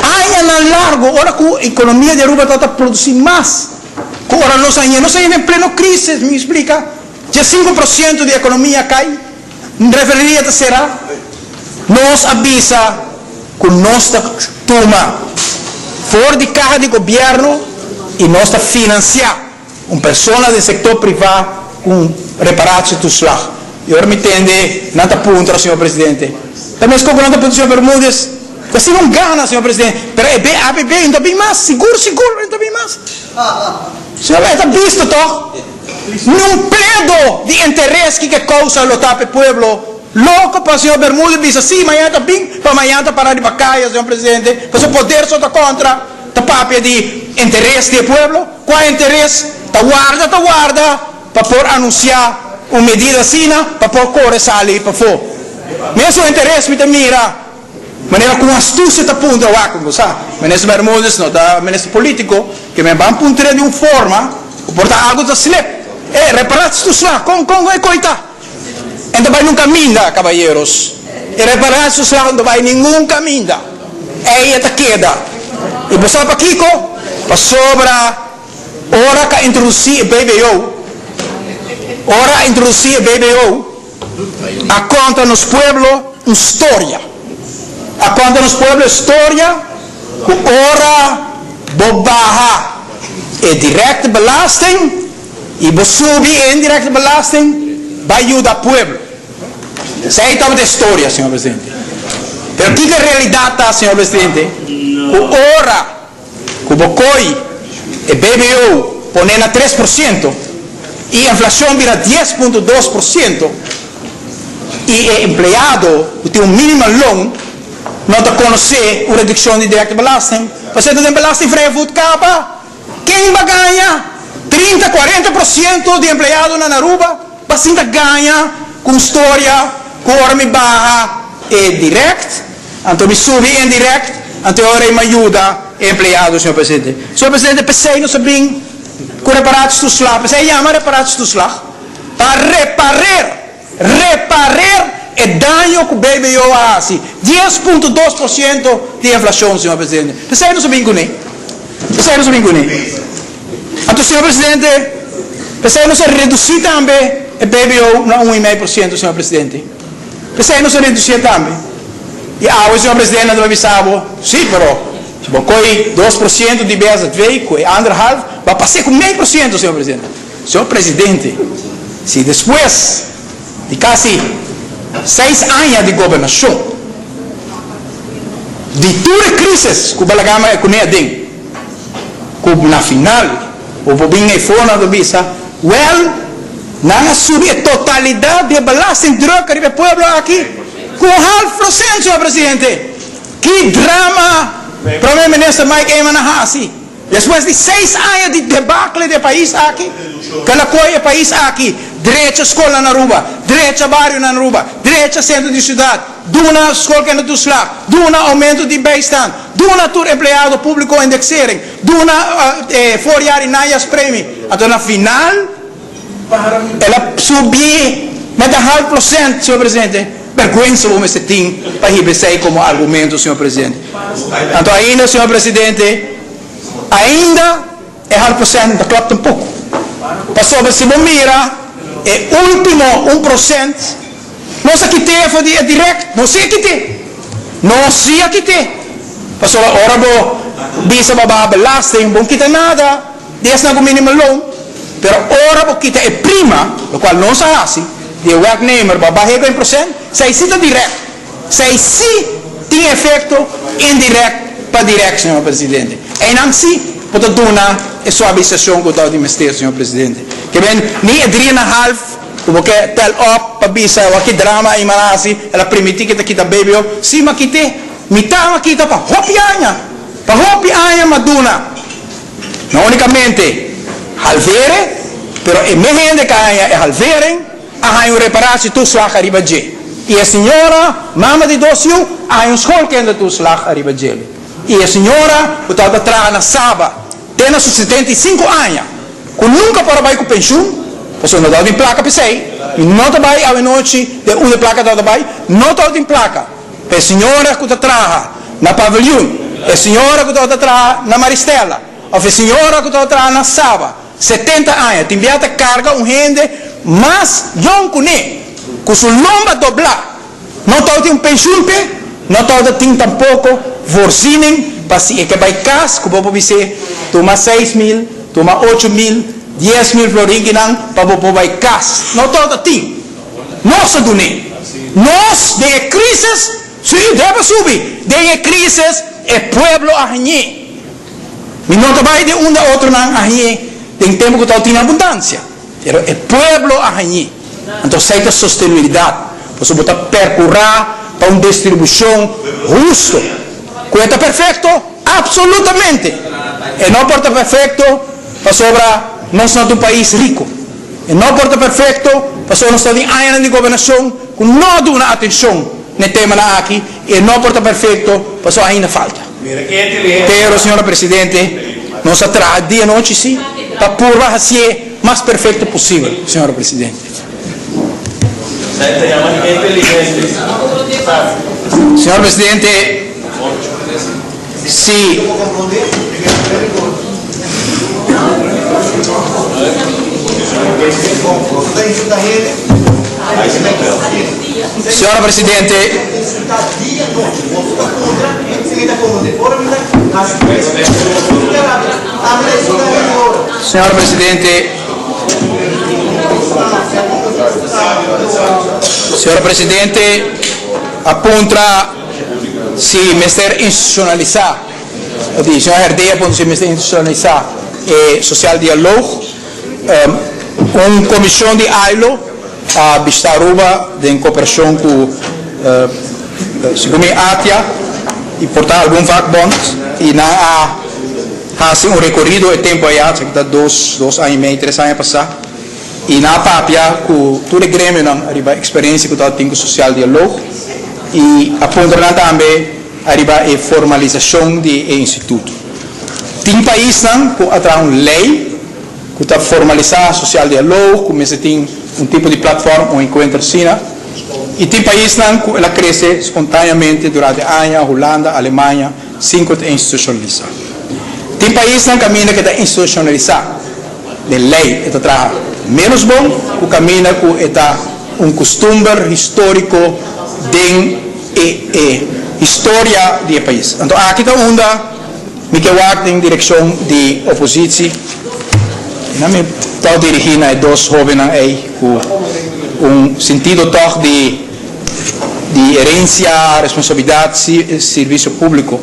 añanan largo, ora ku ekonomia di Aruba tabata produsi mas ku ora nos a haña, nos a haña den pleno krisis, mi splika, 15% di ekonomia a kai. Refineria ta sera, nos a bisa cu nos ta tuma for di caha di gobierno y nos ta financia un persona den sector priva cu un reparatietoeslag. Y ora mi tende nan ta puntra, señor Presidente, ta mescos cu nan ta puntra señor Bermudez, ta sin un gana, señor Presidente, pero e ABB no ta bin mas, sigur sigur no ta bin mas. Señor, e ta bisto toch? Niun pledo di interes kiko e kousa lo ta pa e pueblo loko pa señor Bermudez bisa si mañana ta bin pa mañana ta para riba kaya señor presidente pasobra poder so ta kontra ta papia di interes di e pueblo kua interes ta warda ta warda pa por anunsia un medida asina pa por kore sali pafo mesun interes mi ta mira. Manera ku astusia ta puntra wak bo sa, Minister Bermudez no ta minister politico, ke men ban puntr'é di un forma ku por ta algu ta slip. E, reparatietoeslag, kon kon e koi ta? E no ta bai nun kaminda, kabayeros. E reparatietoeslag no ta bai ningun kaminda. Ei e ta keda. I bo sa pakiko? Pasobra ora ku a introdusí e BBO, ora a introdusí e BBO, A konta nos pueblo un storia. A konta nos pueblo e storia ku ora bo baha e directe belasting i bo subi e indirecte belasting bai yuda pueblo. Esei tabata e storia, señor presidente. Pero kiko e realidat ta, señor presidente? Ku ora Ku bo koi e BBO pone na 3% i inflashon bira 10.2% i e empleado ku tin un minimal loon no ta konosé un redukshon di directe belasting pasobra ta den belastingvrije voet kaba. Ken ba gaña? 30, 40% di empleadonan na Aruba ba sinta gaña ku un storia ku ora mi baha e direct Anto mi subi indirect, anto e ora ei mi a yuda e empleado, señor presidente. Señor presidente, p'esei nos a bin ku reparatietoeslag, p'esei a yama reparatietoeslag, pa reparer, reparer e daño ku BBO a hasi, 10.2% di inflashon, señor presidente. P'esei nos a bin kuné. P'esei nos a bin kuné. Anto, señor presidente, p'esei nos a redusí tambe e BBO na 1,5%, señor presidente. P'esei nos a redusié tambe. I awe, señor presidente, nan ta bai bisa bo, sí, pero si bo koi 2% di BZV ku e anderhalf, bo a pas'é ku mei por siento, señor presidente. Señor presidente, si despues di kasi seis aña di gobernashon, di tur e krisis ku Balagama e kuné aden, ku na final bo por bin eyfor nan ta bisa, wèl, nan a subi e totalidat di e belastingdruk riba e pueblo aki ku un half prosent, señor presidente. Ki drama Prome Minister Mike Eman a hasi despues di seis aña di debacle di e pais aki, ku el a kohe e pais aki drecha skolnan na Aruba, drecha barionan na Aruba, drecha sentro di siudat, Duna schoolkindertoeslag, duna aumento di bijstand, duna tur empleado publico indexering, duna voorjaar y najaarspremie. Anto na final el a subi met een half procent, señor presidente. Berguensa bo mester tin pa hiba esey como argumento, señor presidente. Anto ainda, señor presidente, ainda e half procent no ta klop tampoco. Pasobra si bo mira e ultimo un procent, Nos a kit'é for di e direct, nos sí a kit'é. Nos sí a kit'é. Pasobra ora bo bisa bo a baha belasting, bo no kita nada di esnan ku minimumloon. Pero ora bo kita e prima, lokual nos a hasi, di e werknemer, bo a bah'é ku un prosent, esei sí ta direct. Esei sí tin efekto indirect pa direct, señor presidente. Einan sí bo ta duna e suavisashon ku ta di mester, señor presidente. Ke men ni e drie en a half. Ku bo ke tel op pa bisa wak ki drama a Imara hasi, el a primiti ke ta kita baby op, si m'a kit'é, mitá m'a kita pa hopi aña, pa hopi aña m'a duna, no unikamente halvere, pero e me hende ku a haña e halvering a haña un reparatie toeslag ariba dje, i e señora, mama di dos yu, a haña un schoolkindertoeslag ariba dje, i e señora ku tabata traha na Saba te na su 75 aña. Ku nunka por a bai ku penshun, pasobra no tabatin plaka p'esei, i no ta bai awenochi den unda e plaka tabata bai, no tabatin plaka pa e señora ku ta traha na Paviljoen, e señora ku tabata traha na Maristella, òf e señora ku tabata traha na Saba, 70 aña, tin bia ta karga un hende mas yòn kuné, ku su lomba doblá. No tabata tin un penshun p'e, no tabata tin tampoko voorziening pa si e ke bai kas ku bo por bis'é tuma 6000, tuma 8000, 10,000 florin kinan pa bo por bai kas. No tabata tin. Nos a dun'é. Nos den e krisis, sí, debe subi, den e krisis e pueblo a hañ'é. Mi no ta bai den unda otronan a hañ'é den tempu ku tabatin abundansia. Pero e pueblo a hañ'é. Anto esei ta sostenibilidat, pasobra bo ta perkurá pa un distribushon husto. Ku e ta perfekto? Apsolutamente! E no por ta perfekto pasobra nos no ta un pais riku. E no por ta perfekto pasobra nos ta den añanan di gobernashon ku no a duna atenshon na e temanan aki. I e no por ta perfekto pasobra ainda falta. Pero, señora Presidente, nos a traha dia nochi sí pa purba hacié mas perfecto posibel, señora Presidente. Señor Presidente, si. Señora Presidente. Señor Presidente. Señor Presidente a puntra si mester institucionalisa, di señor Herdé a puntra si mester institucionalisa e social dialoog. Un comision di ILO a bishita Aruba den cooperacion cu segun mi ATIA y por ta algun vakbond y nan a haci un recorido e tempo aya, esaki ta dos, dos aña y mei, tres aña pasa, y nan a papia cu tur e gremionan ariba experiencia cu tabatin cu social dialoog y a puntra nan tambe ariba e formalisacion di e instituto. Tin paisnan cu a traha un ley cu ta formalisa social dialoog, cu mester tin un tipo di platform, un encuentro asina. I tin paisnan ku el a krese spontaneamente durante aña, Hulanda, Alemania, sin ku ta institucionalisá. Tin paisnan kaminda ku e ta institucionalisá den lei e ta traha ménos bon ku kaminda ku e ta un kustumber históriko den e e historia di e pais. Anto aki ta unda mi ke wak den direkshon di opositsi i nan mi tòg dirigí na e dos hóbennan ei ku un sintido tòg di di herensia, responsabilidat, sirvisio públiko.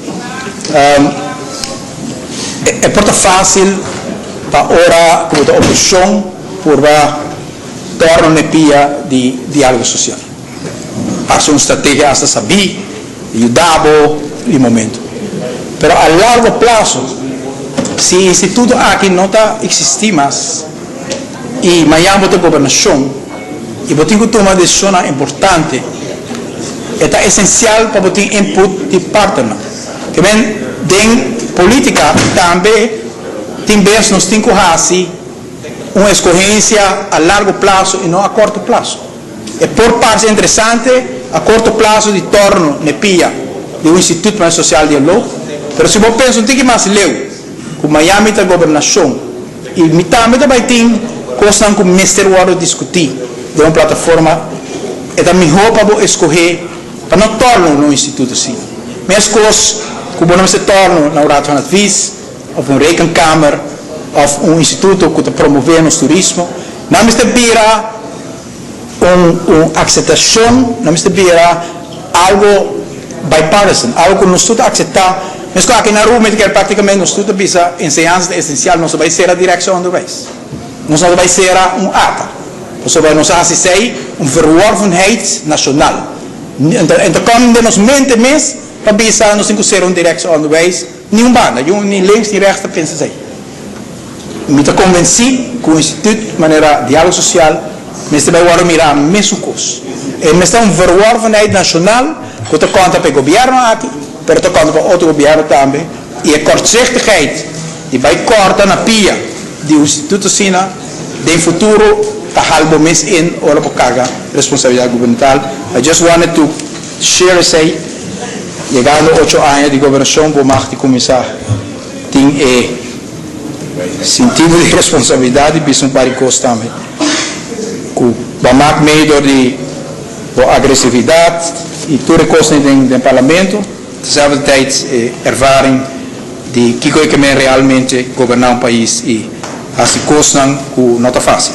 E por ta fásil pa ora ku bo ta oposishon purba tòrna n'e pia di diálogo sosial. Parse un strategia asta sabí, yuda bo di momento. Pero a largo plaso, si e instituto aki no ta eksistí mas i mañan bo ta gobernashon i bo tin ku tuma desishonnan importante, e ta esensial pa bo tin input di partnernan. Ke men den polítika tambe tin bes nos tin ku hasi un eskohensia a largo plaso i no a korto plaso. E por parse interesante a korto plaso di torno n'e pia di un instituto pa social dialoog, pero si bo pensa un tiki mas leu ku Miami ta gobernashon i mi tambe ta bai tin kosnan ku mester wòrdu diskutí den un plataforma, e ta mihó pa bo eskohé pa no torno na un instituto asina. Meskos ku bo no mester torno na un Raad van Advies òf un Rekenkamer òf un instituto ku ta promové nos turismo. Nan mester bira un un akseptashon, nan mester bira algo bipartisan, algo ku nos tur ta akseptá. Meskos aki na Aruba mi ta kere praktikamente nos tur ta bisa enseñansa ta esensial, nos ta bai sera Directie Onderwijs, nos no ta bai sera un ata, pasobra nos a hasi esei un verworvenheid nashonal. E ta kòm den nos mente mes pa bisa nos tin ku sera un Directie Onderwijs, Ni un banda, yu ni links ni rechts ta pensa esei. Mi ta konvensí ku un instituut manera Diálogo Sosial mester bai wòrdu mirá mesun kos. E mester ta un verworvenheid nashonal ku ta konta pa e gobièrnu aki, pero ta konta pa otro gobièrnu tambe, i e kortzichtigheid di bai kòrta na pia di un instituto asina den futuro ta hal bo mes in ora bo karga responsabilidat gubernamental. I just wanted to share esei. Yegando ocho aña di gobernacion bo mag di cuminsa tin e sintido di responsabilidad di bisa un par di cos tambe cu bo a mak mee door di bo agresividad y tur e cosnan den den parlamento, tezelfde tijd e ervaring di kico e ke men realmente goberna un pais y haci cosnan cu no ta facil.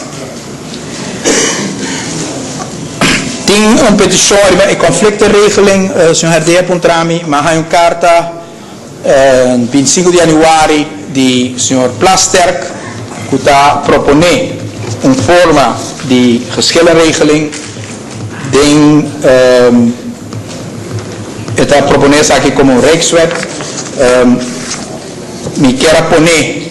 Tin un petishon riba e conflictenregeling, señor Herdé a puntra mi, mi a haña un karta bintisinko di yanüari di señor Plasterk ku ta proponé un forma di geschillenregeling den e ta proponé esaki komo un rijkswet. Mi kier a poné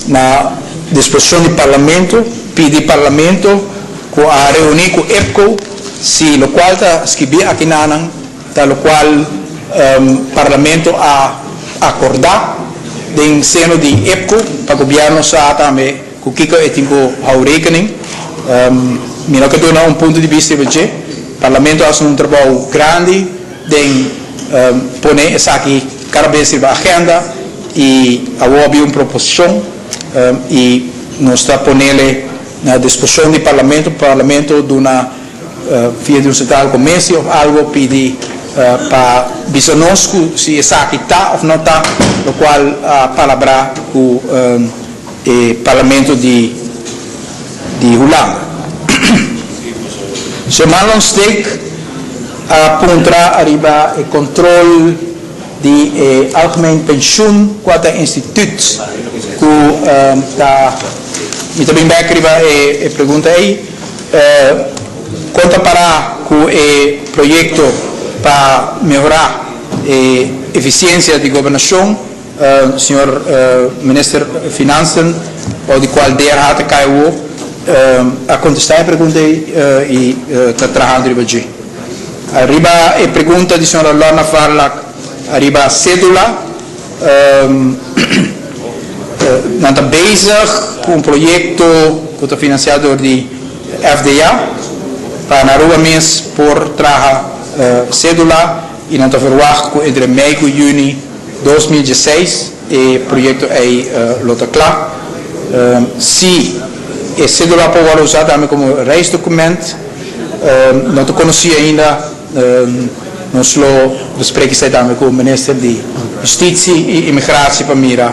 Na disposishon di Parlamento, pidi Parlamento ku a reuní ku IPCO si lokual ta skibí akinanan ta lokual Parlamento a akordá den seno di IPCO pa gobièrnu sa tambe ku kiko e tin ku hou rekening. Mi no ke duna un punto di bista riba dje. Parlamento a hasi un trabou grandi den pone esaki kada bes riba agenda i awor a bin un proposishon i nos ta ponele na disposishon di Parlamento pa Parlamento duna via di un sentral komesi òf algo pidi pa bisa nos ku si esaki ta òf no ta lokual a palabrá ku e Parlamento di di Hulanda. Señor Marlon Steek a puntra ariba e control di e Algemeen Pensioen cua ta e instituut cu ta mi ta bin bek riba e pregunta ey con ta para cu e proyecto pa mehora e eficiencia di gobernacion. Señor Minister Financiën, bou di cual DRH ta cay awo, a contesta e pregunta ey y ta trahando riba dje. Riba e pregunta di señora Lorna Varlack ariba cedula, nan ta bezig cu un proyecto cu ta financia door di FDA. pa na Aruba mes por traha cedula y nan ta verwacht cu entre mei cu juni 2016 e proyecto ey lo ta cla. Si e cedula por wordo usa tambe como reisdocument no ta conoci ainda. Nos lo besprek esei tambe ku Minister di Hustisia i Imigratie pa mira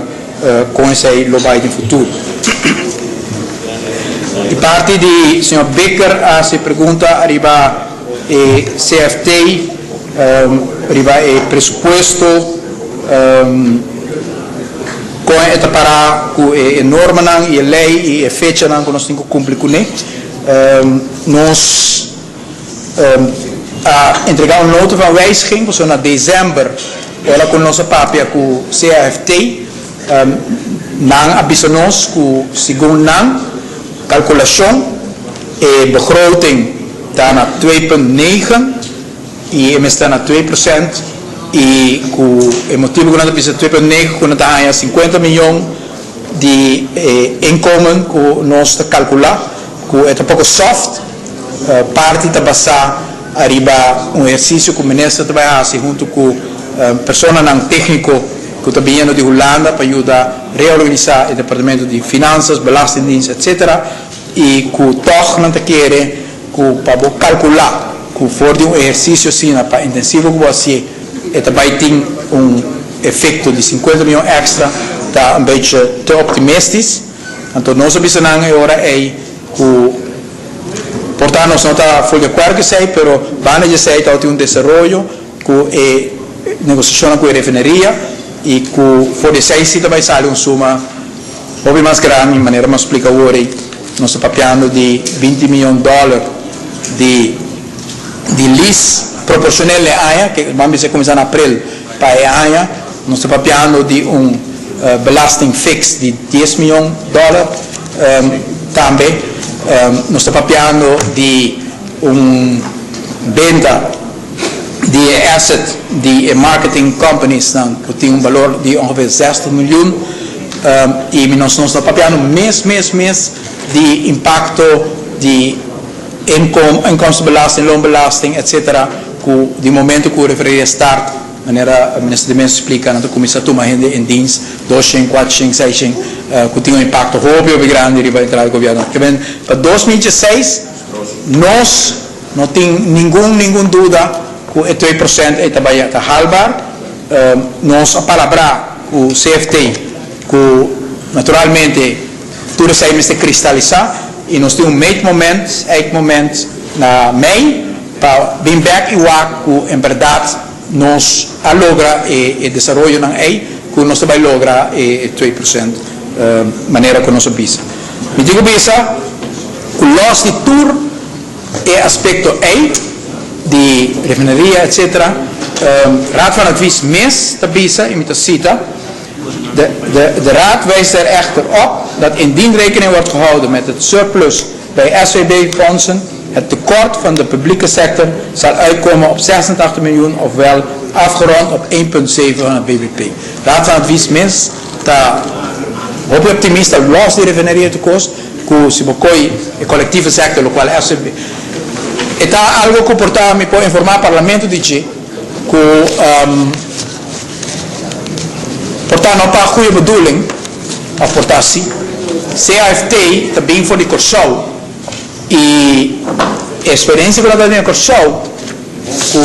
kon esei lo bai den futuro. Di parti di señor Bikker a hasi pregunta riba e CFT, riba e presupuesto, kon e ta pará ku e normanan i e lei i e fechanan ku nos tin ku kumpli kuné. Nos. A entrega un nota van wijziging pasobra na december ora cu nos a papia cu CAFT nan a bisa nos cu segun nan calculacion e begroting ta na 2.9 y e mester ta na 2% y cu e motibo cu nan ta bisa 2.9 cu nan ta haya 50 miyon di e inkomen cu nos ta calcula cu e ta poco soft. Parti ta basá ariba un ehersisio ku minister ta bai hasi huntu ku personanan tékniko ku ta biniendo di Hulanda pa yuda reorganisá e departamento di Finansas, Belastingdienst etsetera i ku tòg nan ta kere ku pa bo kalkulá ku for di un ehersisio asina pa intensivo ku bo hasié e ta bai tin un efekto di sinkuenta mion èkstra ta un bechi te optimistis. Anto nos a bisa nan e ora ei ku por ta nos no ta ful di akuerdo ku esei, pero banda di esei tabatin un desaroyo ku e negosiashonnan ku e refineria i ku for di esei si ta bai sali un suma hopi mas grandi, manera mi a splika awor ei nos ta papiando di binti miyon dòler di di lease proporshonel e aña, ke ban bisa kuminsá na aprel pa e aña, nos ta papiando di un belasting fix di dies miyon dòler. Tambe nos ta papiando di un benta di e asset di e marketing companiesnan cu tin un balor di ongeveer zestig miljoen y mi nos nos ta papiando mes mes mes di impacto di inkomstenbelasting, loonbelasting etc. Cu di momento cu refineria start. Manera Minister de Meza splika, nan ta kuminsá tuma hende en dins, doshen, kuatshen, seishen, ku tin un impakto hopi hopi grandi riba entrada di gobièrnu. Ke men, pa 2016 nos no tin ningun ningun duda ku e 2% ei ta bai ta haalbaar. Nos a palabrá ku CFT ku naturalmente tur esei mester kristalisá i nos tin un meetmoment, eikmoment, na mei pa bin bèk i wak ku en bèrdat nos a logra e desaroyonan ei ku nos ta bai logra e 2% manera ku nos a bisa. Mi tin ku bisa ku lòs di tur e aspekto ei di refineria etsetera, Raad van Advies mes ta bisa i mi ta sita, De de Raad wijst er echter op dat indien rekening wordt gehouden met het surplus bij SVB-fondsen, het tekort van de publieke sector zal uitkomen op 86 miljoen ofwel afgerond op 1,7 van het bbp. Raad van Advies mes ta hopi optimista los di refineria tur kos ku si bo koi e collectieve sector lokual SVB e ta algo ku por ta mi por informa parlamento di dje ku por ta no pa goeie bedoeling of por ta si CAFT ta bin for di Kòrsou i e eksperensia ku nan ta tin na Kòrsou ku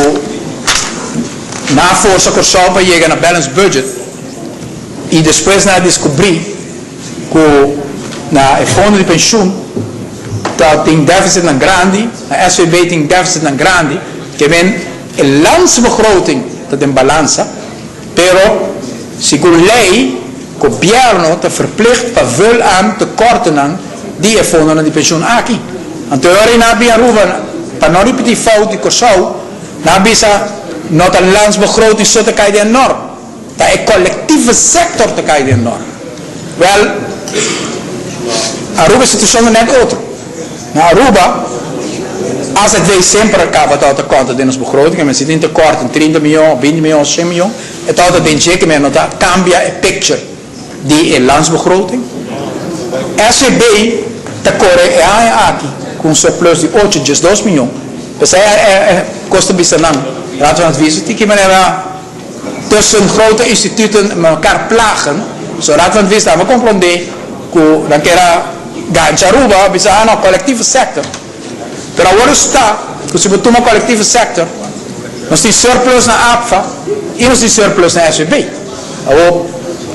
nan a forsa Kòrsou pa yega na balance budget i despues nan a deskubrí ku na e fondo di penshun ta tin deficitnan grandi, na SVB tin deficitnan grandi, ke men e landsbegroting ta den balansa, pero segun lei gobierno ta verplicht pa vul aan tekortennan di e fondonan di penshun aki. Anto e ora ei nan a bin Aruba pa no ripití fout di Kòrsou, nan a bisa no ta landsbegroting so ta kai den e norm, ta e collectieve sector ta kai den e norm. Wèl, Aruba e situashon ta nèt otro. Na Aruba, azv semper a kaba tabata kònta den nos begroting, men si tin tekort in 30 miyon, 20 miyon, 100 miyon, e tabata den dje ke men no ta kambia e picture di e landsbegroting. SVB ta kore e aña aki. ku un surplus di ocho diesdos miyon. P'esei e kos ta bisa nan, Raad van Advies, tin ki manera tussen grote instituten mekaar plagen. So Raad van Advies tambe komprondé ku nan kier a gancha Aruba, bisa, ah no, collectieve sector. Pero awor esta ku si bo tuma collectieve sector, nos tin surplus na APFA i nos tin surplus na SVB. Awor,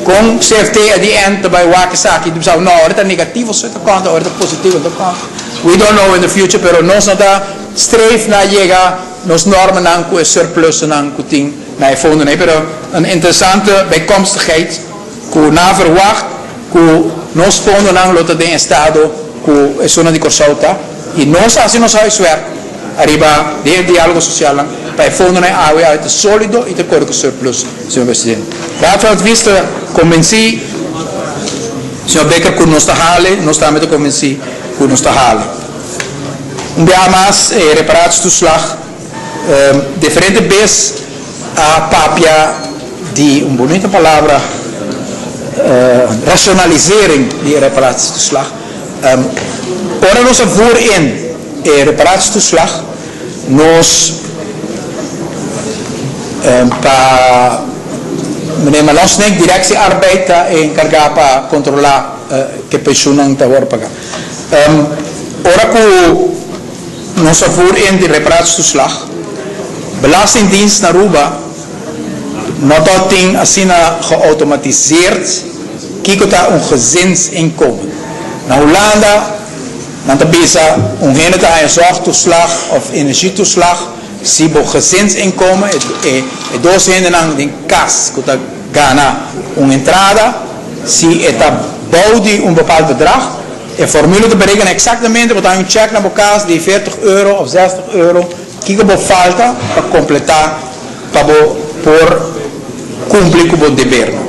kon CFT at the end ta bai wak esaki i ta bisa, no, awor ta negativo so e ta konta, awor ta positivo e ta konta. We don't know in the future, pero nos no ta streef na yega nos normanan ku e surplusnan ku tin na e fondonan ei. Pero un interesante bijkomstigheid ku nan a verwagt ku nos fondonan lo ta den estado ku esunnan di Kòrsou ta i nos a hasi nos huiswerk ariba den e diálogo sosialnan pa e fondonan awe awe ta sólido i ta kore ku surplus, señor presidente. Raad van Advies ta konbensí, señor Bikker, ku nos ta hale, nos tambe ta konbensí ku nos ta hale. Un biaha mas e reparatietoeslag diferente bes a papia di un bunita palabra rationalisering di e reparatietoeslag. Ora nos a voer in e reparatietoeslag nos pa meneer Manon Snake, Directie Arbeid ta e encarga pa controla ke pensioennan ta worde paga. Ora ku nos a voer in di reparatietoeslag, Belastingdienst na Aruba no ta tin asina geautomatiseerd kiko ta un gezinsinkomen. Na Hulanda nan ta bisa un hende ta haña zorgtoeslag of energietoeslag si bo gezinsinkomen, e e dos hendenan den kas ku ta gana un entrada, si e ta bou di un bepaald bedrag. E formule ta berekena eksaktamente, bo ta haña un chèk na bo kas di veertig euro òf zestig euro, kiko bo falta pa kompletá pa bo por kumpli ku bo debernan.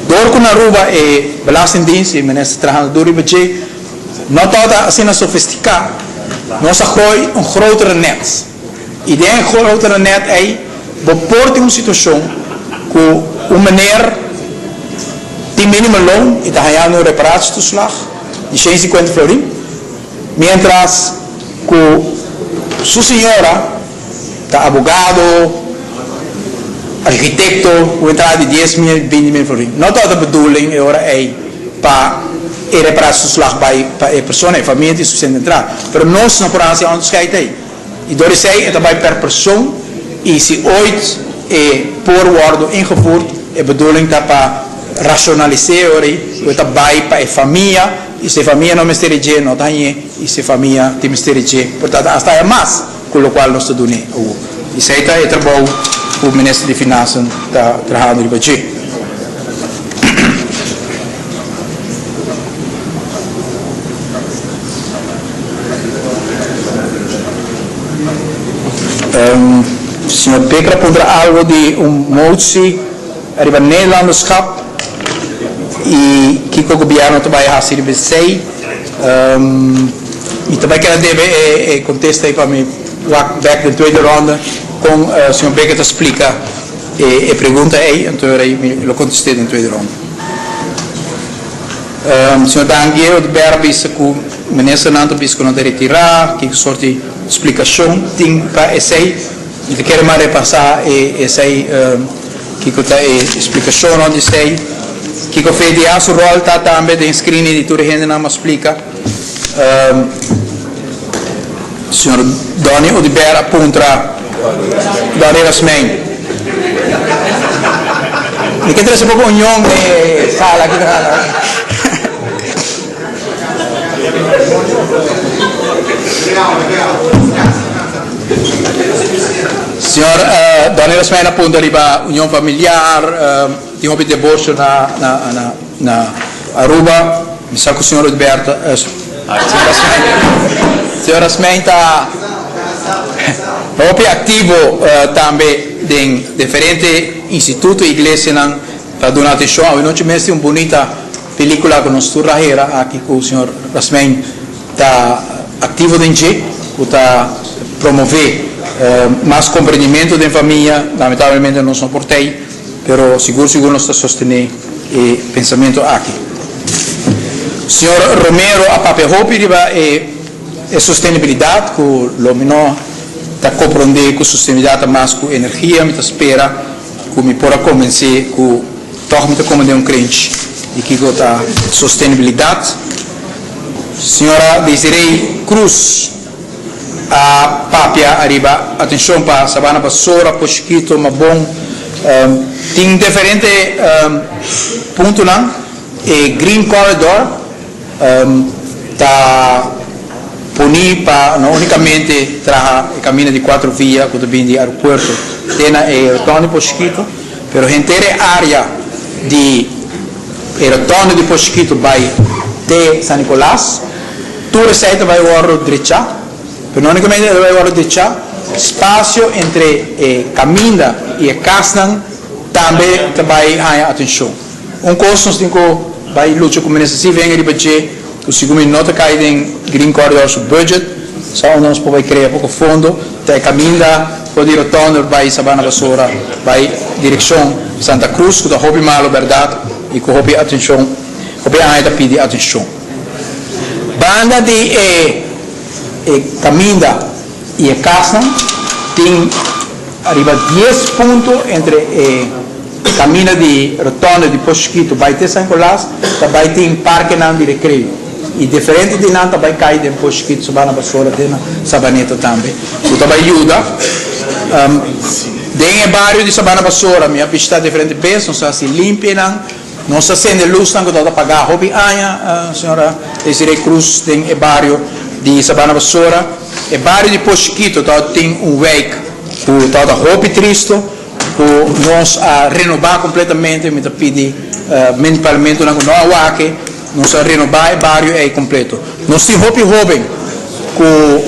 Dor ku na Aruba e Belastingdienst i minister trahando duru riba dje no tabata asina sofistiká, nos a gooi un grotere net. I den e grotere net ei bo por tin un situashon ku un meneer tin minimumloon i ta hañando un reparatietoeslag di shen sinkuenta florin, mientras ku su señora ta abogado, arkitekto ku entrada di dies mil, binti mil florin. No tabata bedoeling e ora ei pa e reparatietoeslag bai pa e persona, e famia tin sufisiente entrada. Pero nos no por hasi onderscheid ei. I dor esei e ta bai per persoon i si ooit e por wordo ingevoerd e bedoeling ta pa racionalis'é e ora ei ku e ta bai pa e famia i si e famia no mester e dje no ta hañ'é i si e famia tin mester e dje por ta hasta haya mas ku lokual nos ta dun'é awor. Esei ta e trabou ku Minister di Finansen ta trahando riba dje. Señor Bikker a puntra algo di un motie riba Nederlanderschap y kico gobierno ta bay haci riba esey. Mi ta bay keda debe e contesta ey pa mi wak bek den tweede ronde con señor Bikker ta splica e pregunta ey, anto ey mi lo conteste den tweede ronde. Señor Dangui Oduber a bisa cu ministernan ta bisa cu nan ta retira, kiko sort di splicacion tin pa esey? Mi ta kere mas repasa e esey, kiko ta e splicacionnan di esey, kiko FDA su rol ta tambe den screening di tur e hendenan mas splica. Señor Donny Oduber a puntra Donny Rasmijn. Mi ke trese poko union den e sala aki. Señor Donny Rasmijn a puntra riba union familiar, tin hopi divorcio na Aruba. Mi sa ku señor Oduber ta, señor Rasmijn ta hopi aktivo tambe den diferente instituto i iglesianan ta duna atenshon. Awenochi mes tin un bunita pelikula ku nos tur a hera aki ku señor Rasmijn ta aktivo den dje ku ta promove mas komprendimentu den famia. Lamentablemente nos no por tei pero sigur sigur nos ta sostene e pensamentu aki. Señor Romero a papia hopi riba e. E sostenibilidad cu lo mi no ta comprende cu sostenibilidad ta mas cu energia, mi ta spera cu mi por a convence cu toch mi ta comprende un crinch di kico ta sostenibilidad. Señora Desiree Cruz a papia ariba atencion pa Sabana Basora, Pochiquito, Mabon. Tin diferente puntonan. E Green Corridor ta poni pa no unicamente traha e camina di cuatro via cu ta bini di aeropuerto te na e rotonde di Pochiquito, pero henter e area di e rotonde di Pochiquito bay te San Nicolas, tur esey ta bay wordo drecha, pero no unicamente ta bay wordo drecha, spacio entre e caminda y e casnan tambe ta bay haya atencion. Un kos nos tin ku bai lucha ku Minister Sievinger riba dje, ku sigun mi no ta kai den Green Corridor su budget, sa unda nos por bai krea poko fondo, ta e kaminda for di Rotonde bai Sabana Basora bai direkshon Santa Cruz ku ta hopi malo bèrdat i ku hopi atenshon, hopi aña ta pidi atenshon. Banda di e e kaminda i e kasnan tin ariba dies punto entre e Caminda di rotonde di Pos Chiquito bai te San Nicolas ta bai tin parkenan di recreo y diferente di nan ta bai cay den Pos Chiquito, Sabana Basora te na Sabaneta tambe cu ta bai yuda. Den e bario di Sabana Basora mi a bishita diferente bes, nos a haci limpianan, nos a cende luznan cu tabata paga hopi aña, señora Desiree Cruz, den e bario di Sabana Basora. E bario di Pos Chiquito tabata tin un wijk cu tabata hopi tristo. Ku nos a renobá kompletamente, mi ta pidi men di parlamentonan ku no a wak e, nos a renobá e bario ei kompleto. Nos tin hopi hóben ku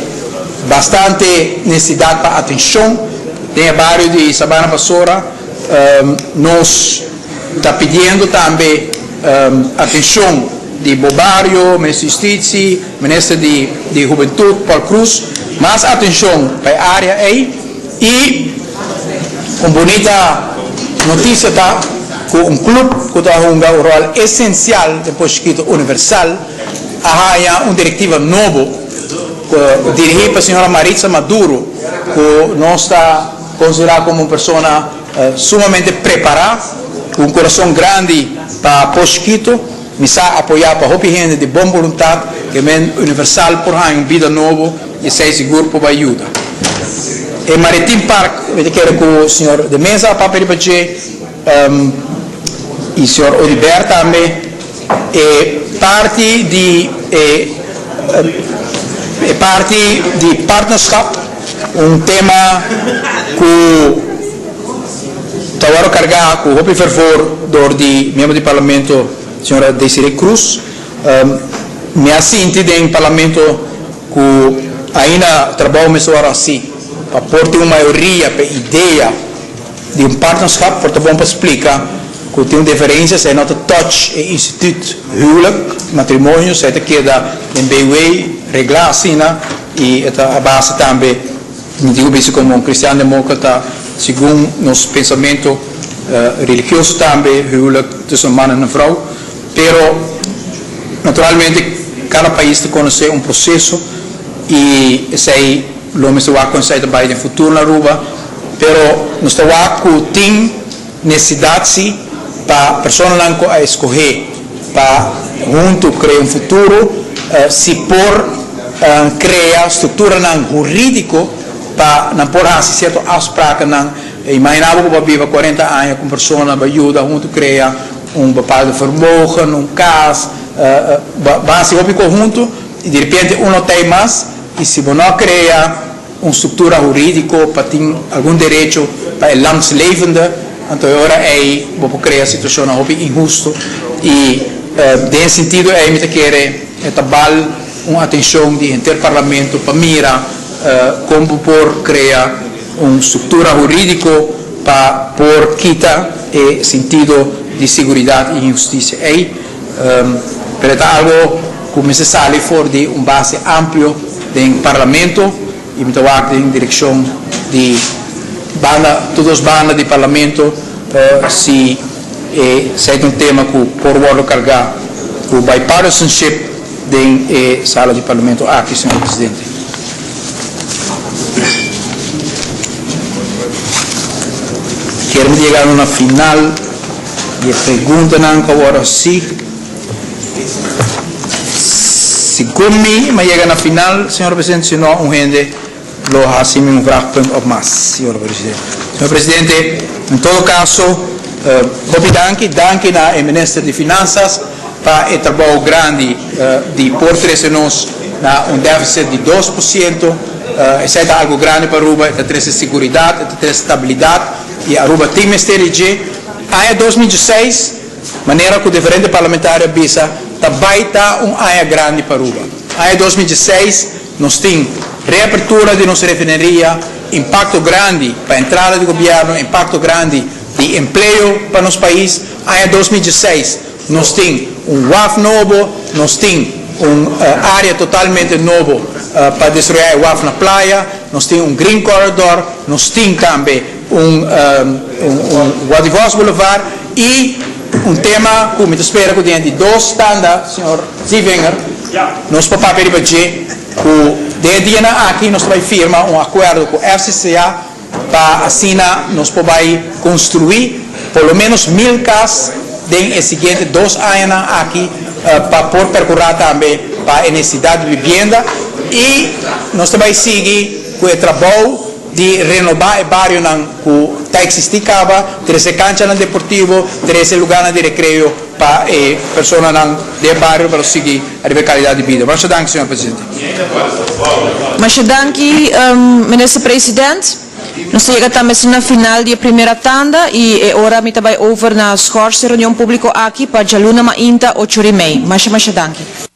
bastante nesesidat pa atenshon den e bario di Sabana Basora. Nos ta pidiendo tambe atenshon di bo bario, Minister di Hustisi, Minister di Hubentut Paul Croes, mas atenshon pa e área ei. Y un bunita noticia ta cu un club cu ta hunga un rol esencial den Pos Chiquito Universal a haya un directiva nobo dirigi pa señora Maritza Maduro cu nos ta considera como un persona sumamente prepara cu un corazon grandi pa Pos Chiquito. Mi sa apoya pa hopi hende di bon boluntad ke men Universal por haña un bida nobo y esey sigur por bay yuda. E Maritim Park mi ta kere ku señor De Meza a papia riba dje y señor Oduber tambe. E parti di e e parti di partnerschap un tema ku. Ta wòrdu kargá ku hopi fervor dor di miembro di Parlamento señora Desiree Croes. Mi a sinti den Parlamento ku ainda trabou mester wòrdu hasí pa por tin un mayoria pa e idea di un partnerschap. Por ta bon pa splika ku tin un diferensia, esei no ta touch e instituut huwelijk, matrimonio, esei ta keda den BW reglá asina i e ta a base tambe. Mi digo bisa como un cristian democrata, segun nos pensamento religioso tambe, huwelijk tussen un man en een vrouw. Pero, naturalmente, cada pais ta conoce un proceso y esey lo mester wak con esey ta bay den futuro na Aruba. Pero nos ta wak cu tin necesidad si pa personanan cu a escoge pa hunto crea un futuro, si por crea structuranan huridico pa nan por haci cierto afsprakennan. Imagina bo cu bo a biba cuarenta aña cu un persona, bo a yuda hunto crea un bepaalde vermogen, un cas, bo a haci hopi cos hunto y di repente uno ta ey mas y si bo no a crea un struktura hurídiko pa tin algun derecho pa e langslevende, anto e ora ei bo por krea situashonnan hopi inhusto i den e sentido ei mi ta kere e ta bal un atenshon di henter parlamento pa mira kon bo por krea un struktura hurídiko pa por kita e sentido di seguridat i inhustisia ei. Pero e ta algo ku mester sali for di un base amplio den Parlamento i mi ta wak den direkshon di banda, tur dos banda di Parlamento si esei ta un tema ku por wòrdu kargá ku bipartisanship. den e sala di Parlamento aki, señor Presidente. Kier mi yega na final di e preguntanan ku a wòrdu hasi. Segun mi, mi a yega na final, señor Presidente, si no un hende lo hasi mi un vraagpunt òf mas, señor Presidente. Señor Presidente, en todo kaso, hopi danki. Danki na e Minister di Finansas pa e trabou grandi di por trese nos na un deficit di 2%. Esei ta algu grandi pa Aruba, e ta trese siguridat, e ta trese stabilidat i Aruba tin mester di dje. Aña 2016, manera ku diferente parlamentario a bisa, ta bai ta un aña grandi pa Aruba. Aña 2016 nos tin reapertura di nos refineria, impakto grandi pa entrada di gobièrnu, impakto grandi di empleo pa nos pais. Aña 2016 nos tin un waf nobo, nos tin un área totalmente nobo pa desaroyá e waf na Playa, nos tin un green corridor, nos tin tambe un un Wadivos Boulevard i un tema ku mi ta spera ku den di dos tanda, señor Zievinger, nos por papia riba dje ku den e dianan aki nos ta bai firma un akuerdo ku FCCA pa asina nos por bai konstruí por lo ménos 1000 kas den e siguiente 2 añanan aki pa por perkurá tambe pa e nesesidat di bibienda i nos ta bai sigui ku e trabou di renobá e barionan ku ta eksistí kaba, trese kanchanan deportivo, trese lugánan di rekreo pa e personanan den e bario pa nos sigui ariba e kalidat di bida. Masha danki, señor presidente. Masha danki, Minister President. Nos ta yega tambe asina na final di e primera tanda y e ora mi ta bay over na schors e reunion publico aki pa djaluna mainta ocho ora y mei. Masha masha danki.